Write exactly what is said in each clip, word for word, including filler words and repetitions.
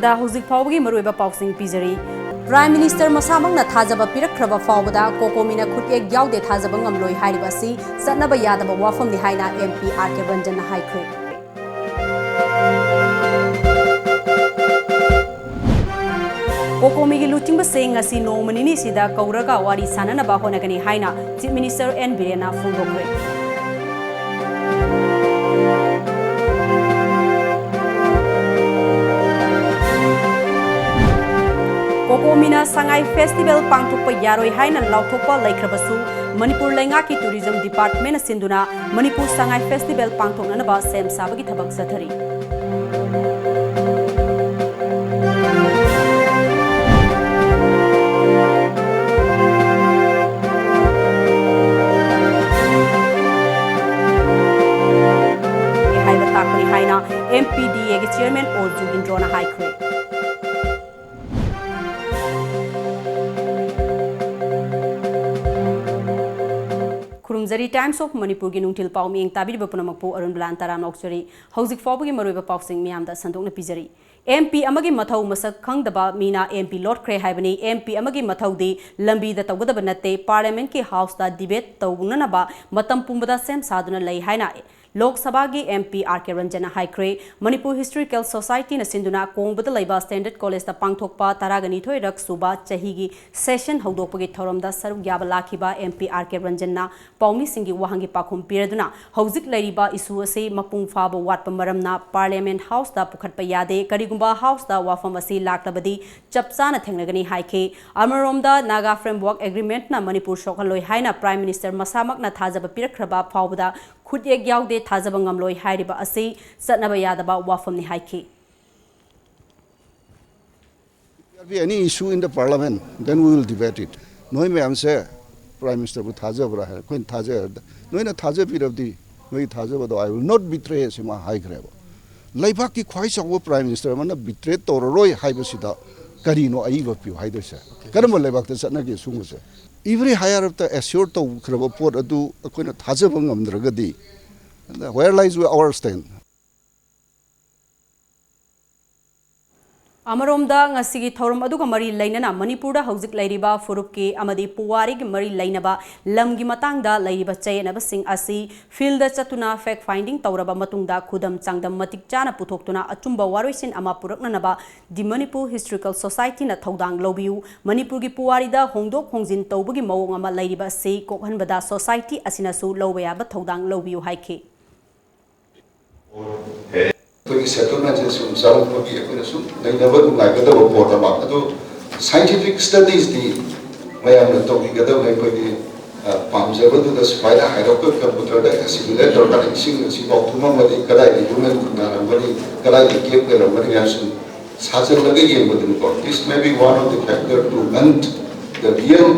ꯗ ꯍꯧꯖꯤꯛ ꯐꯥꯎꯕꯒꯤ ꯃꯔꯨꯑꯣꯏꯕ ꯄꯥꯎꯁꯤꯡ ꯄꯤꯖꯔꯤ꯫ Prime Minister ꯃꯁꯥꯃꯛꯅ ꯊꯥꯖꯕ ꯄꯤꯔꯛꯈ꯭ꯔꯕ ꯐꯥꯎꯕꯗ ꯀꯣꯀꯣꯃꯤꯅ ꯈꯨꯠꯌꯦꯛ ꯌꯥꯎꯗꯦ ꯊꯥꯖꯕ ꯉꯝꯂꯣꯏ ꯍꯥꯏꯔꯤꯕ ꯑꯁꯤ ꯆꯠꯅꯕ ꯌꯥꯗꯕ ꯋꯥꯐꯝꯅꯤ ꯍꯥꯏꯅ M P R K ꯔꯟꯖꯟꯅ ꯍꯥꯏꯈ꯭ꯔꯦ꯫ ꯀꯣꯀꯣꯃꯤꯒꯤ ꯂꯨꯆꯤꯡꯕꯁꯤꯡ ꯉꯁꯤ ꯅꯣꯡꯃ ꯅꯤꯅꯤꯁꯤꯗ ꯀꯧꯔꯒ ꯋꯥꯔꯤ ꯁꯥꯅꯅꯕ ꯍꯣꯠꯅꯒꯅꯤ ꯍꯥꯏꯅ Chief Minister N ꯕꯤꯔꯦꯟꯅ ꯐꯣꯡꯗꯣꯛꯈ꯭ꯔꯦ꯫ ꯀꯣꯀꯣꯃꯤꯅ ꯁꯉꯥꯏ Festival ꯄꯥꯡꯊꯣꯛꯄ ꯌꯥꯔꯣꯏ ꯍꯥꯏꯅ ꯂꯥꯎꯊꯣꯛꯄ ꯂꯩꯈ꯭ꯔꯕꯁꯨ, ꯃꯅꯤꯄꯨꯔ ꯂꯩꯉꯥꯛꯀꯤ Tourism Department ꯅ ꯁꯤꯟꯗꯨꯅ ꯃꯅꯤꯄꯨꯔ ꯁꯉꯥꯏ Festival ꯄꯥꯡꯊꯣꯛꯅꯅꯕ ꯁꯦꯝ ꯁꯥꯕꯒꯤ ꯊꯕꯛ ꯆꯠꯊꯔꯤ꯫ ꯍꯥꯏꯕ ꯇꯥꯛꯄꯅꯤ ꯍꯥꯏꯅ M P D A ꯒꯤ Chairman ꯑꯣ ꯖꯨꯒꯤꯟꯗ꯭ꯔꯣꯅ ꯍꯥꯏꯈ꯭ꯔꯦ꯫ ꯈꯨꯔꯨꯝꯖꯔꯤ, Times of ꯃꯅꯤꯄꯨꯔꯒꯤ ꯅꯨꯡꯊꯤꯜ ꯄꯥꯎ ꯃꯤꯠꯌꯦꯡ ꯇꯥꯕꯤꯔꯤꯕ ꯄꯨꯝꯅꯃꯛꯄꯨ ꯑꯔꯨꯟꯕꯂꯥꯟ ꯇꯔꯥꯝꯅ ꯑꯣꯛꯆꯔꯤ꯫ ꯍꯧꯖꯤꯛ ꯐꯥꯎꯕꯒꯤ ꯃꯔꯨꯑꯣꯏꯕ ꯄꯥꯎꯁꯤꯡ ꯃꯤꯌꯥꯝꯗ ꯁꯟꯗꯣꯛꯅ ꯄꯤꯖꯔꯤ꯫ M P ꯑꯃꯒꯤ ꯃꯊꯧ ꯃꯁꯛ ꯈꯪꯗꯕ ꯃꯤꯅ M P ꯂꯣꯠꯈ꯭ꯔꯦ ꯍꯥꯏꯕꯅꯤ꯫ M P ꯑꯃꯒꯤ ꯃꯊꯧꯗꯤ ꯂꯝꯕꯤꯗ ꯇꯧꯒꯗꯕ ꯅꯠꯇꯦ, Parliament ꯀꯤ House ꯇ debate ꯇꯧꯅꯅꯕ ꯃꯇꯝ ꯄꯨꯝꯕꯗ ꯁꯦꯝ ꯁꯥꯗꯨꯅ ꯂꯩ ꯍꯥꯏꯅ ꯂꯣꯛ ꯁꯚꯥꯒꯤ M P R K ꯔꯟꯖꯟꯅ ꯍꯥꯏꯈ꯭ꯔꯦ꯫ ꯃꯅꯤꯄꯨꯔ Historical Society ꯅ ꯁꯤꯟꯗꯨꯅ ꯀꯣꯡꯕꯗ ꯂꯩꯕ Standard College ꯇ ꯄꯥꯡꯊꯣꯛꯄ ꯇꯔꯥꯒ ꯅꯤꯊꯣꯏꯔꯛ ꯁꯨꯕ ꯆꯍꯤꯒꯤ session ꯍꯧꯗꯣꯛꯄꯒꯤ ꯊꯧꯔꯝꯗ ꯁꯔꯨꯛ ꯌꯥꯕ ꯂꯥꯛꯈꯤꯕ M P R K ꯔꯟꯖꯟꯅ ꯄꯥꯎꯃꯤꯁꯤꯡꯒꯤ ꯋꯥꯍꯪꯒꯤ ꯄꯥꯎꯈꯨꯝ ꯄꯤꯔꯗꯨꯅ ꯍꯧꯖꯤꯛ ꯂꯩꯔꯤꯕ issue ꯑꯁꯤ ꯃꯄꯨꯡ ꯐꯥꯕ ꯋꯥꯠꯄ ꯃꯔꯝꯅ Parliament House ꯇ ꯄꯨꯈꯠꯄ ꯌꯥꯗꯦ꯫ ꯀꯔꯤꯒꯨꯝꯕ House ꯇ ꯋꯥꯐꯝ ꯑꯁꯤ ꯂꯥꯛꯂꯕꯗꯤ ꯆꯞ ꯆꯥꯅ ꯊꯦꯡꯅꯒꯅꯤ ꯍꯥꯏꯈꯤ꯫ ꯑꯃꯔꯣꯝꯗ Naga Framework Agreement ꯅ ꯃꯅꯤꯄꯨꯔ ꯁꯣꯛꯍꯜꯂꯣꯏ ꯍꯥꯏꯅ Prime Minister ꯃꯁꯥꯃꯛꯅ ꯊꯥꯖꯕ ꯄꯤꯔꯛꯈ꯭ꯔꯕ ꯐꯥꯎꯕꯗ ꯈꯨꯠꯌꯦꯛ ꯌꯥꯎꯗꯦ ꯊꯥꯖꯕ ꯉꯝꯂꯣꯏ ꯍꯥꯏꯔꯤꯕ ꯑꯁꯤ ꯆꯠꯅꯕ ꯌꯥꯗꯕ ꯋꯥꯐꯝꯅꯤ ꯍꯥꯏꯈꯤ꯫ If there be any issue in the parliament, then we will debate it. ꯅꯣꯏ ꯃꯌꯥꯝꯁꯦ Prime Minister ꯕꯨ ꯊꯥꯖꯕ꯭ꯔꯥ ꯍꯥꯏ, ꯑꯩꯈꯣꯏꯅ ꯊꯥꯖꯩ ꯍꯥꯏꯕꯗ, ꯅꯣꯏꯅ ꯊꯥꯖꯕꯤꯔꯕꯗꯤ ꯅꯣꯏꯒꯤ ꯊꯥꯖꯕꯗꯣ I will not betray ꯁꯤ ꯃꯥ ꯍꯥꯏꯈ꯭ꯔꯦꯕ꯫ ꯂꯩꯕꯥꯛꯀꯤ ꯈ꯭ꯋꯥꯏ ꯆꯥꯎꯕ Prime Minister ꯑꯃꯅ betray ꯇꯧꯔꯔꯣꯏ ꯍꯥꯏꯕꯁꯤꯗ ꯀꯔꯤꯅꯣ ꯑꯏꯕ ꯄꯤꯌꯨ ꯍꯥꯏꯗꯣꯏꯁꯦ? ꯀꯔꯝꯕ ꯂꯩꯕꯥꯛꯇ ꯆꯠꯅꯒꯦ ꯁꯤꯒꯨꯝꯕꯁꯦ? Every higher up ꯇ assure ꯇꯧꯈ꯭ꯔꯕ ꯄꯣꯠ ꯑꯗꯨ ꯑꯩꯈꯣꯏꯅ ꯊꯥꯖꯕ ꯉꯝꯗ꯭ꯔꯒꯗꯤ, where lies our stand? ꯑꯃꯔꯣꯝꯗ, ꯉꯁꯤꯒꯤ ꯊꯧꯔꯝ ꯑꯗꯨꯒ ꯃꯔꯤ ꯂꯩꯅꯅ ꯃꯅꯤꯄꯨꯔꯗ ꯍꯧꯖꯤꯛ ꯂꯩꯔꯤꯕ ꯐꯨꯔꯨꯞꯀꯤ ꯑꯃꯗꯤ ꯄꯨꯋꯥꯔꯤꯒꯤ ꯃꯔꯤ ꯂꯩꯅꯕ ꯂꯝꯒꯤ ꯃꯇꯥꯡꯗ ꯂꯩꯔꯤꯕ ꯆꯌꯦꯠꯅꯕꯁꯤꯡ ꯑꯁꯤ ꯐꯤꯜꯗ ꯆꯠꯇꯨꯅ ꯐꯦꯛ ꯐꯥꯏꯟꯗꯤꯡ ꯇꯧꯔꯕ ꯃꯇꯨꯡꯗ ꯈꯨꯗꯝ ꯆꯥꯡꯗꯝ ꯃꯇꯤꯛ ꯆꯥꯅ ꯄꯨꯊꯣꯛꯇꯨꯅ ꯑꯆꯨꯝꯕ ꯋꯥꯔꯣꯏꯁꯤꯟ ꯑꯃ ꯄꯨꯔꯛꯅꯅꯕ ꯗꯤ ꯃꯅꯤꯄꯨꯔ ꯍꯤꯁꯇꯣꯔꯤꯀꯦꯜ ꯁꯣꯁꯥꯏꯇꯤꯅ ꯊꯧꯗꯥꯡ ꯂꯧꯕꯤꯌꯨ꯫ ꯃꯅꯤꯄꯨꯔꯒꯤ ꯄꯨꯋꯥꯔꯤꯗ ꯍꯣꯡꯗꯣꯛ ꯍꯣꯡꯖꯤꯟ ꯇꯧꯕꯒꯤ ꯃꯑꯣꯡ ꯑꯃ ꯂꯩꯔꯤꯕ ꯑꯁꯤ ꯀꯣꯛꯍꯟꯕꯗ ꯁꯣꯁꯥꯏꯇꯤ ꯑꯁꯤꯅꯁꯨ ꯂꯧꯕ ꯌꯥꯕ ꯊꯧꯗꯥꯡ ꯂꯧꯕꯤꯌꯨ ꯍꯥꯏꯈꯤ꯫ ꯑꯩꯈꯣꯏꯒꯤ ꯁꯦꯇꯜꯃꯦꯟꯁꯦ ꯁꯨꯝ ꯆꯥꯎꯔꯛꯄꯒꯤ ꯑꯩꯈꯣꯏꯅ ꯁꯨꯝ ꯅꯩꯅꯕ ꯅꯨꯡꯉꯥꯏꯒꯗꯕ ꯄꯣꯠ ꯑꯃ, ꯑꯗꯨ ꯁꯥꯏꯟꯇꯤꯐꯤꯛ ꯁ꯭ꯇꯗꯤꯁꯇꯤ ꯃꯌꯥꯝꯅ ꯇꯧꯕꯤꯒꯗꯕꯅꯤ꯫ ꯑꯩꯈꯣꯏꯒꯤ ꯄꯥꯝꯖꯕꯗꯨꯗ ꯁꯨꯃꯥꯏꯅ ꯍꯥꯏꯔꯛꯄ ꯀꯝꯄ꯭ꯌꯨꯇꯔꯗ ꯑꯦꯁꯤꯃꯤꯂꯦꯠ ꯇꯧꯔꯀꯥꯟꯗ ꯏꯁꯤꯡ ꯑꯁꯤꯐꯥꯎ ꯊꯨꯝꯃꯝꯃꯗꯤ ꯀꯗꯥꯏꯗ ꯍ꯭ꯌꯨꯃꯦꯟ ꯈꯨꯟꯗꯥꯔꯝꯒꯅꯤ, ꯀꯗꯥꯏꯗ ꯒꯦꯞ ꯂꯩꯔꯝꯒꯅꯤ ꯍꯥꯏꯕꯁꯤ ꯁꯥꯖꯜꯂꯒ ꯌꯦꯡꯕꯗꯨꯅꯤꯀꯣ꯫ This may be one of the factor to melt the real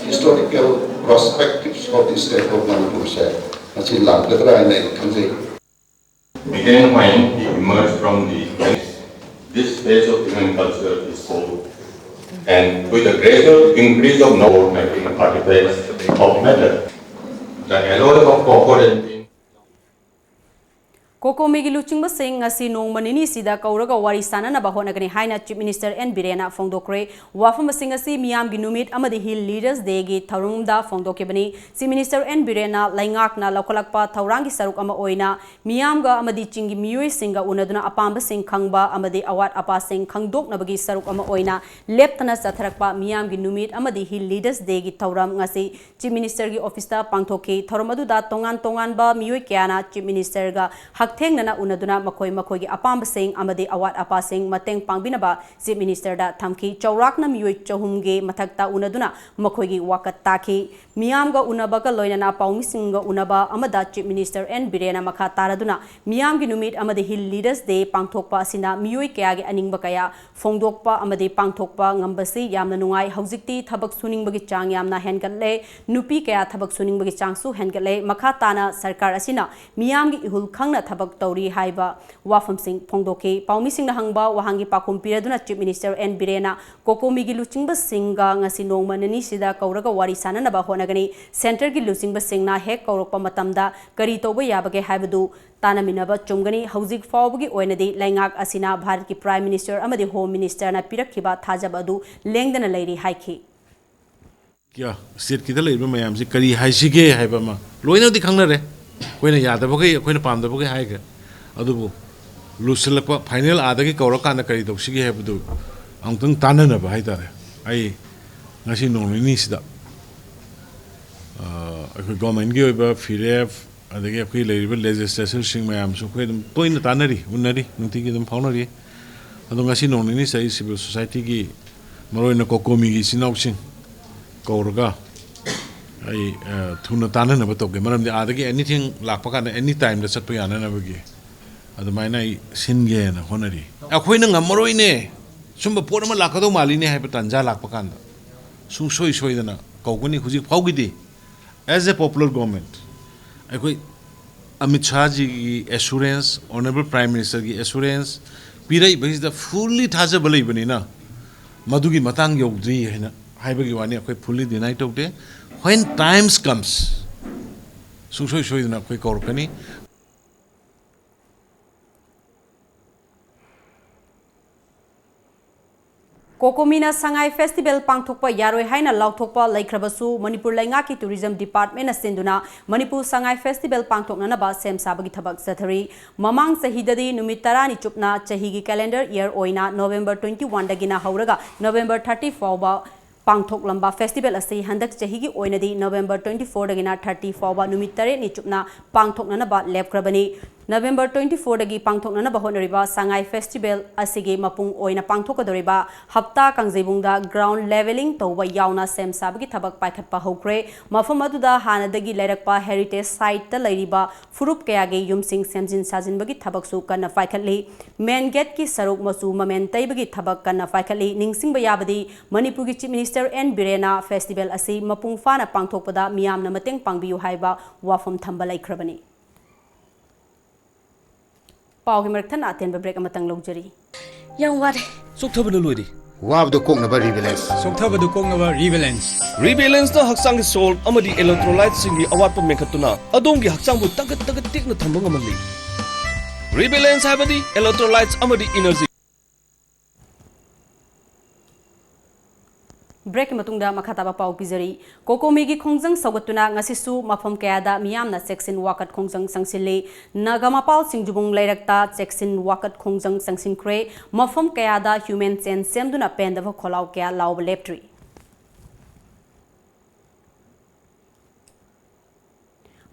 historical perspectives of the state of Manipur ꯁꯦ ꯃꯁꯤ ꯂꯥꯛꯀꯗ꯭ꯔꯥ ꯍꯥꯏꯅ ꯑꯩ ꯈꯟꯖꯩ꯫ Began when he emerged from the this phase of human culture is called, and with the gradual increase of knowledge making artifacts of matter, the alloy of copper and tin. ꯀꯣꯀꯣꯃꯤꯒꯤ ꯂꯨꯆꯤꯡꯕꯁꯤꯡ ꯉꯁꯤ ꯅꯣꯡꯃ ꯅꯤꯅꯤꯁꯤꯗ ꯀꯧꯔꯒ ꯋꯥꯔꯤ ꯁꯥꯅꯅꯕ ꯍꯣꯠꯅꯒꯅꯤ ꯍꯥꯏꯅ ꯆꯤꯐ ꯃꯤꯅꯤꯁꯇꯔ ꯑꯦꯟ ꯕꯤꯔꯦꯟꯅ ꯐꯣꯡꯗꯣꯛꯈ꯭ꯔꯦ꯫ ꯋꯥꯐꯝꯁꯤꯡ ꯑꯁꯤ ꯃꯤꯌꯥꯝꯒꯤ ꯅꯨꯃꯤꯠ ꯑꯃꯗꯤ ꯍꯤꯜ ꯂꯤꯗꯔꯁ ꯗꯦꯒꯤ ꯊꯧꯔꯝꯗ ꯐꯣꯡꯗꯣꯛꯈꯤꯕꯅꯤ꯫ ꯆꯤꯐ ꯃꯤꯅꯤꯁꯇꯔ ꯑꯦꯟ ꯕꯤꯔꯦꯟꯅ ꯂꯩꯉꯥꯛꯅ ꯂꯧꯈꯠꯂꯛꯄ ꯊꯧꯔꯥꯡꯒꯤ ꯁꯔꯨꯛ ꯑꯃ ꯑꯣꯏꯅ ꯃꯤꯌꯥꯝꯒ ꯑꯃꯗꯤ ꯆꯤꯡꯒꯤ ꯃꯤꯑꯣꯏꯁꯤꯡꯒ ꯎꯅꯗꯨꯅ ꯑꯄꯥꯝꯕꯁꯤꯡ ꯈꯪꯕ ꯑꯃꯗꯤ ꯑꯋꯥꯠ ꯑꯄꯥꯁꯤꯡ ꯈꯪꯗꯣꯛꯅꯕꯒꯤ ꯁꯔꯨꯛ ꯑꯃ ꯑꯣꯏꯅ ꯂꯦꯞꯇꯅ ꯆꯠꯊꯔꯛꯄ ꯃꯤꯌꯥꯝꯒꯤ ꯅꯨꯃꯤꯠ ꯑꯃꯗꯤ ꯍꯤꯜ ꯂꯤꯗꯔꯁ ꯗꯦꯒꯤ ꯊꯧꯔꯝ ꯉꯁꯤ ꯆꯤꯐ ꯃꯤꯅꯤꯁꯇꯔꯒꯤ ꯑꯣꯐꯤꯁꯇ ꯄꯥꯡꯊꯣꯛꯈꯤ꯫ ꯊꯧꯔꯝ ꯑꯗꯨꯗ ꯇꯣꯉꯥꯟ ꯇꯣꯉꯥꯟꯕ ꯃꯤꯑꯣꯏ ꯀꯌꯥꯅ ꯆꯤꯐ ꯃꯤꯅꯤꯁꯇꯔꯒ ꯍꯛꯊꯦꯡꯅꯅ ꯎꯅꯗꯨꯅ ꯃꯈꯣꯏ ꯃꯈꯣꯏꯒꯤ ꯑꯄꯥꯝꯕꯁꯤꯡ ꯑꯃꯗꯤ ꯑꯋꯥꯠ ꯑꯄꯥꯁꯤꯡ ꯃꯇꯦꯡ ꯄꯥꯡꯕꯤꯅꯕ ꯆꯤꯐ ꯃꯤꯅꯤꯁꯇꯔꯗ ꯊꯝꯈꯤ꯫ ꯆꯥꯎꯔꯥꯛꯅ ꯃꯤꯑꯣꯏ ꯆꯍꯨꯝꯒꯤ ꯃꯊꯛꯇ ꯎꯅꯗꯨꯅ ꯃꯈꯣꯏꯒꯤ ꯋꯥꯀꯠ ꯇꯥꯈꯤ꯫ ꯃꯤꯌꯥꯝꯒ ꯎꯅꯕꯒ ꯂꯣꯏꯅꯅ ꯄꯥꯎꯃꯤꯁꯤꯡꯒ ꯎꯅꯕ ꯑꯃꯗ ꯆꯤꯐ ꯃꯤꯅꯤꯁꯇꯔ ꯑꯦꯟ ꯕꯤꯔꯦꯟꯅ ꯃꯈꯥ ꯇꯥꯔꯗꯨꯅ ꯃꯤꯌꯥꯝꯒꯤ ꯅꯨꯃꯤꯠ ꯑꯃꯗꯤ ꯍꯤꯜ ꯂꯤꯗꯔꯁ ꯗꯦ ꯄꯥꯡꯊꯣꯛꯄ ꯑꯁꯤꯅ ꯃꯤꯑꯣꯏ ꯀꯌꯥꯒꯤ ꯑꯅꯤꯡꯕ ꯀꯌꯥ ꯐꯣꯡꯗꯣꯛꯄ ꯑꯃꯗꯤ ꯄꯥꯡꯊꯣꯛꯄ ꯉꯝꯕꯁꯤ ꯌꯥꯝꯅ ꯅꯨꯡꯉꯥꯏ꯫ ꯍꯧꯖꯤꯛꯇꯤ ꯊꯕꯛ ꯁꯨꯅꯤꯡꯕꯒꯤ ꯆꯥꯡ ꯌꯥꯝꯅ ꯍꯦꯟꯒꯠꯂꯦ꯫ ꯅꯨꯄꯤ ꯀꯌꯥ ꯊꯕꯛ ꯁꯨꯅꯤꯡꯕꯒꯤ ꯆꯥꯡꯁꯨ ꯍꯦꯟꯒꯠꯂꯦ꯫ ꯃꯈꯥ ꯇꯥꯅ ꯁꯔꯀꯥꯔ ꯑꯁꯤꯅ ꯃꯤꯌꯥꯝꯒꯤ ꯏꯍꯨꯜ ꯈꯪꯅ ꯊꯕꯛ ꯊꯕꯛ ꯇꯧꯔꯤ ꯍꯥꯏꯕ ꯋꯥꯐꯝꯁꯤꯡ ꯐꯣꯡꯗꯣꯛꯈꯤ꯫ ꯄꯥꯎꯃꯤꯁꯤꯡꯅ ꯍꯪꯕ ꯋꯥꯍꯪꯒꯤ ꯄꯥꯎꯈꯨꯝ ꯄꯤꯔꯗꯨꯅ Chief Minister N ꯕꯤꯔꯦꯟꯅ COCOMIꯒꯤ ꯂꯨꯆꯤꯡꯕꯁꯤꯡꯒ ꯉꯁꯤ ꯅꯣꯡꯃ ꯅꯤꯅꯤꯁꯤꯗ ꯀꯧꯔꯒ ꯋꯥꯔꯤ ꯁꯥꯅꯅꯕ ꯍꯣꯠꯅꯒꯅꯤ꯫ Centreꯒꯤ ꯂꯨꯆꯤꯡꯕꯁꯤꯡꯅ ꯍꯦꯛ ꯀꯧꯔꯛꯄ ꯃꯇꯝꯗ ꯀꯔꯤ ꯇꯧꯕ ꯌꯥꯕꯒꯦ ꯍꯥꯏꯕꯗꯨ ꯇꯥꯟꯅꯃꯤꯟꯅꯕ ꯆꯨꯝꯒꯅꯤ꯫ ꯍꯧꯖꯤꯛ ꯐꯥꯎꯕꯒꯤ ꯑꯣꯏꯅꯗꯤ ꯂꯩꯉꯥꯛ ꯑꯁꯤꯅ ꯚꯥꯔꯠꯀꯤ Prime Minister ꯑꯃꯗꯤ Home Ministerꯅ ꯄꯤꯔꯛꯈꯤꯕ ꯊꯥꯖꯕ ꯑꯗꯨ ꯂꯦꯡꯗꯅ ꯂꯩꯔꯤ ꯍꯥꯏꯈꯤ꯫ ꯀꯌꯥ ꯁ꯭ꯇꯦꯠꯀꯤꯗ ꯂꯩꯔꯤꯕ ꯃꯌꯥꯝꯁꯤ ꯀꯔꯤ ꯍꯥꯏꯁꯤꯒꯦ ꯍꯥꯏꯕ ꯑꯃ ꯂꯣꯏꯅꯗꯤ ꯈꯪꯅꯔꯦ꯫ ꯑꯩꯈꯣꯏꯅ ꯌꯥꯗꯕꯈꯩ, ꯑꯩꯈꯣꯏꯅ ꯄꯥꯝꯗꯕꯈꯩ ꯍꯥꯏꯈ꯭ꯔꯦ꯫ ꯑꯗꯨꯕꯨ ꯂꯣꯏꯁꯤꯜꯂꯛꯄ ꯐꯥꯏꯅꯦꯜ ꯑꯥꯗꯒꯤ ꯀꯧꯔꯀꯥꯟꯗ ꯀꯔꯤ ꯇꯧꯁꯤꯒꯦ ꯍꯥꯏꯕꯗꯨ ꯑꯃꯨꯛꯇꯪ ꯇꯥꯟꯅꯅꯕ ꯍꯥꯏꯇꯥꯔꯦ꯫ ꯑꯩ ꯉꯁꯤ ꯅꯣꯡ ꯅꯤꯅꯤꯁꯤꯗ, ꯑ, ꯑꯩꯈꯣꯏ ꯒꯣꯔꯃꯦꯟꯒꯤ ꯑꯣꯏꯕ ꯐꯤꯔꯦꯞ, ꯑꯗꯒꯤ ꯑꯩꯈꯣꯏ ꯂꯩꯔꯤꯕ ꯂꯦꯖꯤꯁꯂꯦꯆꯔꯁꯤꯡ ꯃꯌꯥꯝꯁꯨ ꯑꯩꯈꯣꯏ ꯑꯗꯨꯝ ꯇꯣꯏꯅ ꯇꯥꯟꯅꯔꯤ, ꯎꯅꯔꯤ, ꯅꯨꯡꯇꯤꯒꯤ ꯑꯗꯨꯝ ꯐꯥꯎꯅꯔꯤ꯫ ꯑꯗꯣ ꯉꯁꯤ ꯅꯣꯡ ꯅꯤꯅꯤꯁꯤꯗ ꯑꯩ ꯁꯤꯚꯤꯜ ꯁꯣꯁꯥꯏꯇꯤꯒꯤ, ꯃꯔꯨꯑꯣꯏꯅ COCOMIꯒꯤ ꯏꯆꯤꯟ ꯏꯅꯥꯎꯁꯤꯡ ꯀꯧꯔꯒ ꯑꯩ, ꯑ, ꯊꯨꯅ ꯇꯥꯟꯅꯅꯕ ꯇꯧꯒꯦ꯫ ꯃꯔꯝꯗꯤ ꯑꯥꯗꯒꯤ ꯑꯦꯅꯤꯊꯤꯡ ꯂꯥꯛꯄ ꯀꯥꯟꯗ ꯑꯦꯅꯤ ꯇꯥꯏꯝꯗ ꯆꯠꯄ ꯌꯥꯅꯅꯕꯒꯤ ꯑꯗꯨꯃꯥꯏꯅ ꯑꯩ ꯁꯤꯟꯒꯦꯅ ꯍꯣꯠꯅꯔꯤ꯫ ꯑꯩꯈꯣꯏꯅ ꯉꯝꯃꯔꯣꯏꯅꯦ, ꯁꯨꯝꯕ ꯄꯣꯠ ꯑꯃ ꯂꯥꯛꯀꯗꯧ ꯃꯥꯜꯂꯤꯅꯦ ꯍꯥꯏꯕ ꯇꯥꯟꯖꯥ ꯂꯥꯛꯄ ꯀꯥꯟꯗ ꯁꯨꯡꯁꯣꯏ ꯁꯣꯏꯗꯅ ꯀꯧꯒꯅꯤ꯫ ꯍꯧꯖꯤꯛ ꯐꯥꯎꯒꯤꯗꯤ as a popular government ꯑꯩꯈꯣꯏ ꯑꯃꯤꯠ ꯁꯥꯍꯖꯤꯒꯤ ꯑꯦꯁꯨꯔꯦꯟꯁ, ꯑꯣꯅꯔꯦꯕꯜ ꯄ꯭ꯔꯥꯏꯝ ꯃꯤꯅꯤꯁꯇꯔꯒꯤ ꯑꯦꯁꯨꯔꯦꯟꯁ ꯄꯤꯔꯛꯏꯕꯁꯤꯗ ꯐꯨꯜꯂꯤ ꯊꯥꯖꯕ ꯂꯩꯕꯅꯤꯅ ꯃꯗꯨꯒꯤ ꯃꯇꯥꯡ ꯌꯧꯗ꯭ꯔꯤ ꯍꯥꯏꯅ ꯍꯥꯏꯕꯒꯤ ꯋꯥꯅꯤ꯫ ꯑꯩꯈꯣꯏ ꯐꯨꯜꯂꯤ ꯗꯤꯅꯥꯏ ꯇꯧꯗꯦ꯫ When times comes, ꯁꯨꯡꯁꯣꯏ ꯁꯣꯏꯗꯅ ꯑꯩꯈꯣꯏ ꯀꯧꯔꯛꯀꯅꯤ꯫ COCOMIꯅ ꯁꯉꯥꯏ ꯐꯦꯁꯇꯤꯚꯦꯜ ꯄꯥꯡꯊꯣꯛꯄ ꯌꯥꯔꯣꯏ ꯍꯥꯏꯅ ꯂꯥꯎꯊꯣꯛꯄ ꯂꯩꯈ꯭ꯔꯕꯁꯨ, ꯃꯅꯤꯄꯨꯔ ꯂꯩꯉꯥꯛꯀꯤ ꯇꯨꯔꯤꯖꯝ ꯗꯤꯄꯥꯔꯠꯃꯦꯟꯅ ꯁꯤꯟꯗꯨꯅ ꯃꯅꯤꯄꯨꯔ ꯁꯉꯥꯏ ꯐꯦꯁꯇꯤꯚꯦꯜ ꯄꯥꯡꯊꯣꯛꯅꯅꯕ ꯁꯦꯝ ꯁꯥꯕꯒꯤ ꯊꯕꯛ ꯆꯠꯊꯔꯤ꯫ ꯃꯃꯥꯡ ꯆꯍꯤꯗꯒꯤ ꯅꯨꯃꯤꯠ ꯇꯔꯥꯅꯤ ꯆꯨꯞꯅ ꯆꯍꯤꯒꯤ ꯀꯦꯂꯦꯟꯗꯔ ꯏꯌꯔ ꯑꯣꯏꯅ ꯅꯣꯕꯦꯝꯕꯔ ꯇ꯭ꯋꯦꯟꯇꯤ ꯋꯥꯟꯗꯒꯤꯅ ꯍꯧꯔꯒ ꯅꯣꯕꯦꯝꯕꯔ ꯊꯥꯔꯇꯤ ꯐꯥꯎꯕ ꯄꯥꯡꯊꯣꯛꯂꯝꯕ ꯐꯦꯁꯇꯤꯚꯦꯜ ꯑꯁꯤ ꯍꯟꯗꯛ ꯆꯍꯤꯒꯤ ꯑꯣꯏꯅꯗꯤ ꯅꯣꯕꯦꯝꯕꯔ ꯇ꯭ꯋꯦꯟꯇꯤ ꯐꯣꯔꯗꯒꯤꯅ ꯊꯥꯔꯇꯤ ꯐꯥꯎꯕ ꯅꯨꯃꯤꯠ ꯇꯔꯦꯠꯅꯤ ꯆꯨꯞꯅ ꯄꯥꯡꯊꯣꯛꯅꯅꯕ ꯂꯦꯞꯈ꯭ꯔꯕꯅꯤ꯫ ꯅꯕꯦꯝꯕꯔ ꯇ꯭ꯋꯦꯟꯇꯤ ꯐꯣꯔꯗꯒꯤ ꯄꯥꯡꯊꯣꯛꯅꯅꯕ ꯍꯣꯠꯅꯔꯤꯕ ꯁꯉꯥꯏ ꯐꯦꯁꯇꯤꯚꯦꯜ ꯑꯁꯤꯒꯤ ꯃꯄꯨꯡ ꯑꯣꯏꯅ ꯄꯥꯡꯊꯣꯛꯀꯗꯧꯔꯤꯕ ꯍꯞꯇꯥ ꯀꯥꯡꯖꯩꯕꯨꯡꯗ ꯒ꯭ꯔꯥꯎꯟ ꯂꯦꯚꯦꯂꯤꯡ ꯇꯧꯕ ꯌꯥꯎꯅ ꯁꯦꯝ ꯁꯥꯕꯒꯤ ꯊꯕꯛ ꯄꯥꯏꯈꯠꯄ ꯍꯧꯈ꯭ꯔꯦ꯫ ꯃꯐꯝ ꯑꯗꯨꯗ ꯍꯥꯟꯅꯗꯒꯤ ꯂꯩꯔꯛꯄ ꯍꯦꯔꯤꯇꯦꯖ ꯁꯥꯏꯠꯇ ꯂꯩꯔꯤꯕ ꯐꯨꯔꯨꯞ ꯀꯌꯥꯒꯤ ꯌꯨꯝꯁꯤꯡ ꯁꯦꯝꯖꯤꯟ ꯁꯥꯖꯤꯟꯕꯒꯤ ꯊꯕꯛꯁꯨ ꯀꯟꯅ ꯄꯥꯏꯈꯠꯂꯤ꯫ ꯃꯦꯟ ꯒꯦꯠꯀꯤ ꯁꯔꯨꯛ ꯃꯆꯨ ꯃꯃꯦꯟ ꯇꯩꯕꯒꯤ ꯊꯕꯛ ꯀꯟꯅ ꯄꯥꯏꯈꯠꯂꯤ꯫ ꯅꯤꯡꯁꯤꯡꯕ ꯌꯥꯕꯗꯤ, ꯃꯅꯤꯄꯨꯔꯒꯤ Chief Minister N ꯕꯤꯔꯦꯟꯅ ꯐꯦꯁꯇꯤꯚꯦꯜ ꯑꯁꯤ ꯃꯄꯨꯡ ꯐꯥꯅ ꯄꯥꯡꯊꯣꯛꯄꯗ ꯃꯤꯌꯥꯝꯅ ꯃꯇꯦꯡ ꯄꯥꯡꯕꯤꯌꯨ ꯍꯥꯏꯕ ꯋꯥꯐꯝ ꯊꯝꯕ ꯂꯩꯈ꯭ꯔꯕꯅꯤ꯫ ꯄꯥꯎꯒꯤ ꯃꯔꯛ ꯊꯠꯅ ꯑꯇꯦꯟꯕ ꯕ꯭ꯔꯦꯛ ꯑꯃꯇꯪ ꯂꯧꯖꯔꯤ꯫ ꯌꯥꯝ ꯋꯥꯔꯦ꯫ ꯆꯣꯛꯊꯕꯅ ꯂꯣꯏꯔꯦ꯫ ꯋꯥꯕꯗ ꯀꯣꯛꯅꯕ ꯔꯤꯕꯦꯂꯦꯟꯁ꯫ ꯆꯣꯛꯊꯕꯗꯨ ꯀꯣꯛꯅꯕ ꯔꯤꯕꯦꯂꯦꯟꯁ꯫ ꯔꯤꯕꯦꯂꯦꯟꯁꯅ ꯍꯛꯆꯥꯡꯒꯤ ꯁꯣꯜ ꯑꯃꯗꯤ ꯏꯂꯦꯛꯇ꯭ꯔꯣꯂꯥꯏꯠꯁꯤꯡꯒꯤ ꯑꯋꯥꯠꯄ ꯃꯦꯟꯈꯠꯇꯨꯅ ꯑꯗꯣꯝꯒꯤ ꯍꯛꯆꯥꯡꯕꯨ ꯇꯒꯠ ꯇꯒꯠ ꯇꯦꯛꯅ ꯊꯝꯕ ꯉꯝꯍꯜꯂꯤ꯫ ꯔꯤꯕꯦꯂꯦꯟꯁ ꯍꯥꯏꯕꯗꯤ ꯏꯂꯦꯛꯇ꯭ꯔꯣꯂꯥꯏꯠꯁ ꯑꯃꯗꯤ ꯏꯅꯔꯖꯤ꯫ ꯕ꯭ꯔꯦꯛꯀꯤ ꯃꯇꯨꯡꯗ ꯃꯈꯥ ꯇꯥꯕ ꯄꯥꯎ ꯄꯤꯖꯔꯤ꯫ ꯀꯣꯀꯣꯃꯤꯒꯤ ꯈꯣꯡꯖꯪ ꯁꯧꯒꯠꯇꯨꯅ ꯉꯁꯤꯁꯨ ꯃꯐꯝ ꯀꯌꯥꯗ ꯃꯤꯌꯥꯝꯅ ꯆꯦꯛꯁꯤꯟ ꯋꯥꯀꯠ ꯈꯣꯡꯖꯪ ꯆꯪꯁꯤꯜꯂꯤ꯫ ꯅꯥꯒꯥꯃꯄꯥꯜ ꯁꯤꯡꯖꯨꯕꯨꯡ ꯂꯩꯔꯛꯇ ꯆꯦꯛꯁꯤꯟ ꯋꯥꯀꯠ ꯈꯣꯡꯖꯪ ꯆꯪꯁꯤꯟꯈ꯭ꯔꯦ꯫ ꯃꯐꯝ ꯀꯌꯥꯗ ꯍ꯭ꯌꯨꯃꯦꯟ ꯆꯦꯟ ꯁꯦꯝꯗꯨꯅ ꯄꯦꯟꯗꯕ ꯈꯣꯜꯂꯥꯎ ꯀꯌꯥ ꯂꯥꯎꯕ ꯂꯦꯞꯇ꯭ꯔꯤ꯫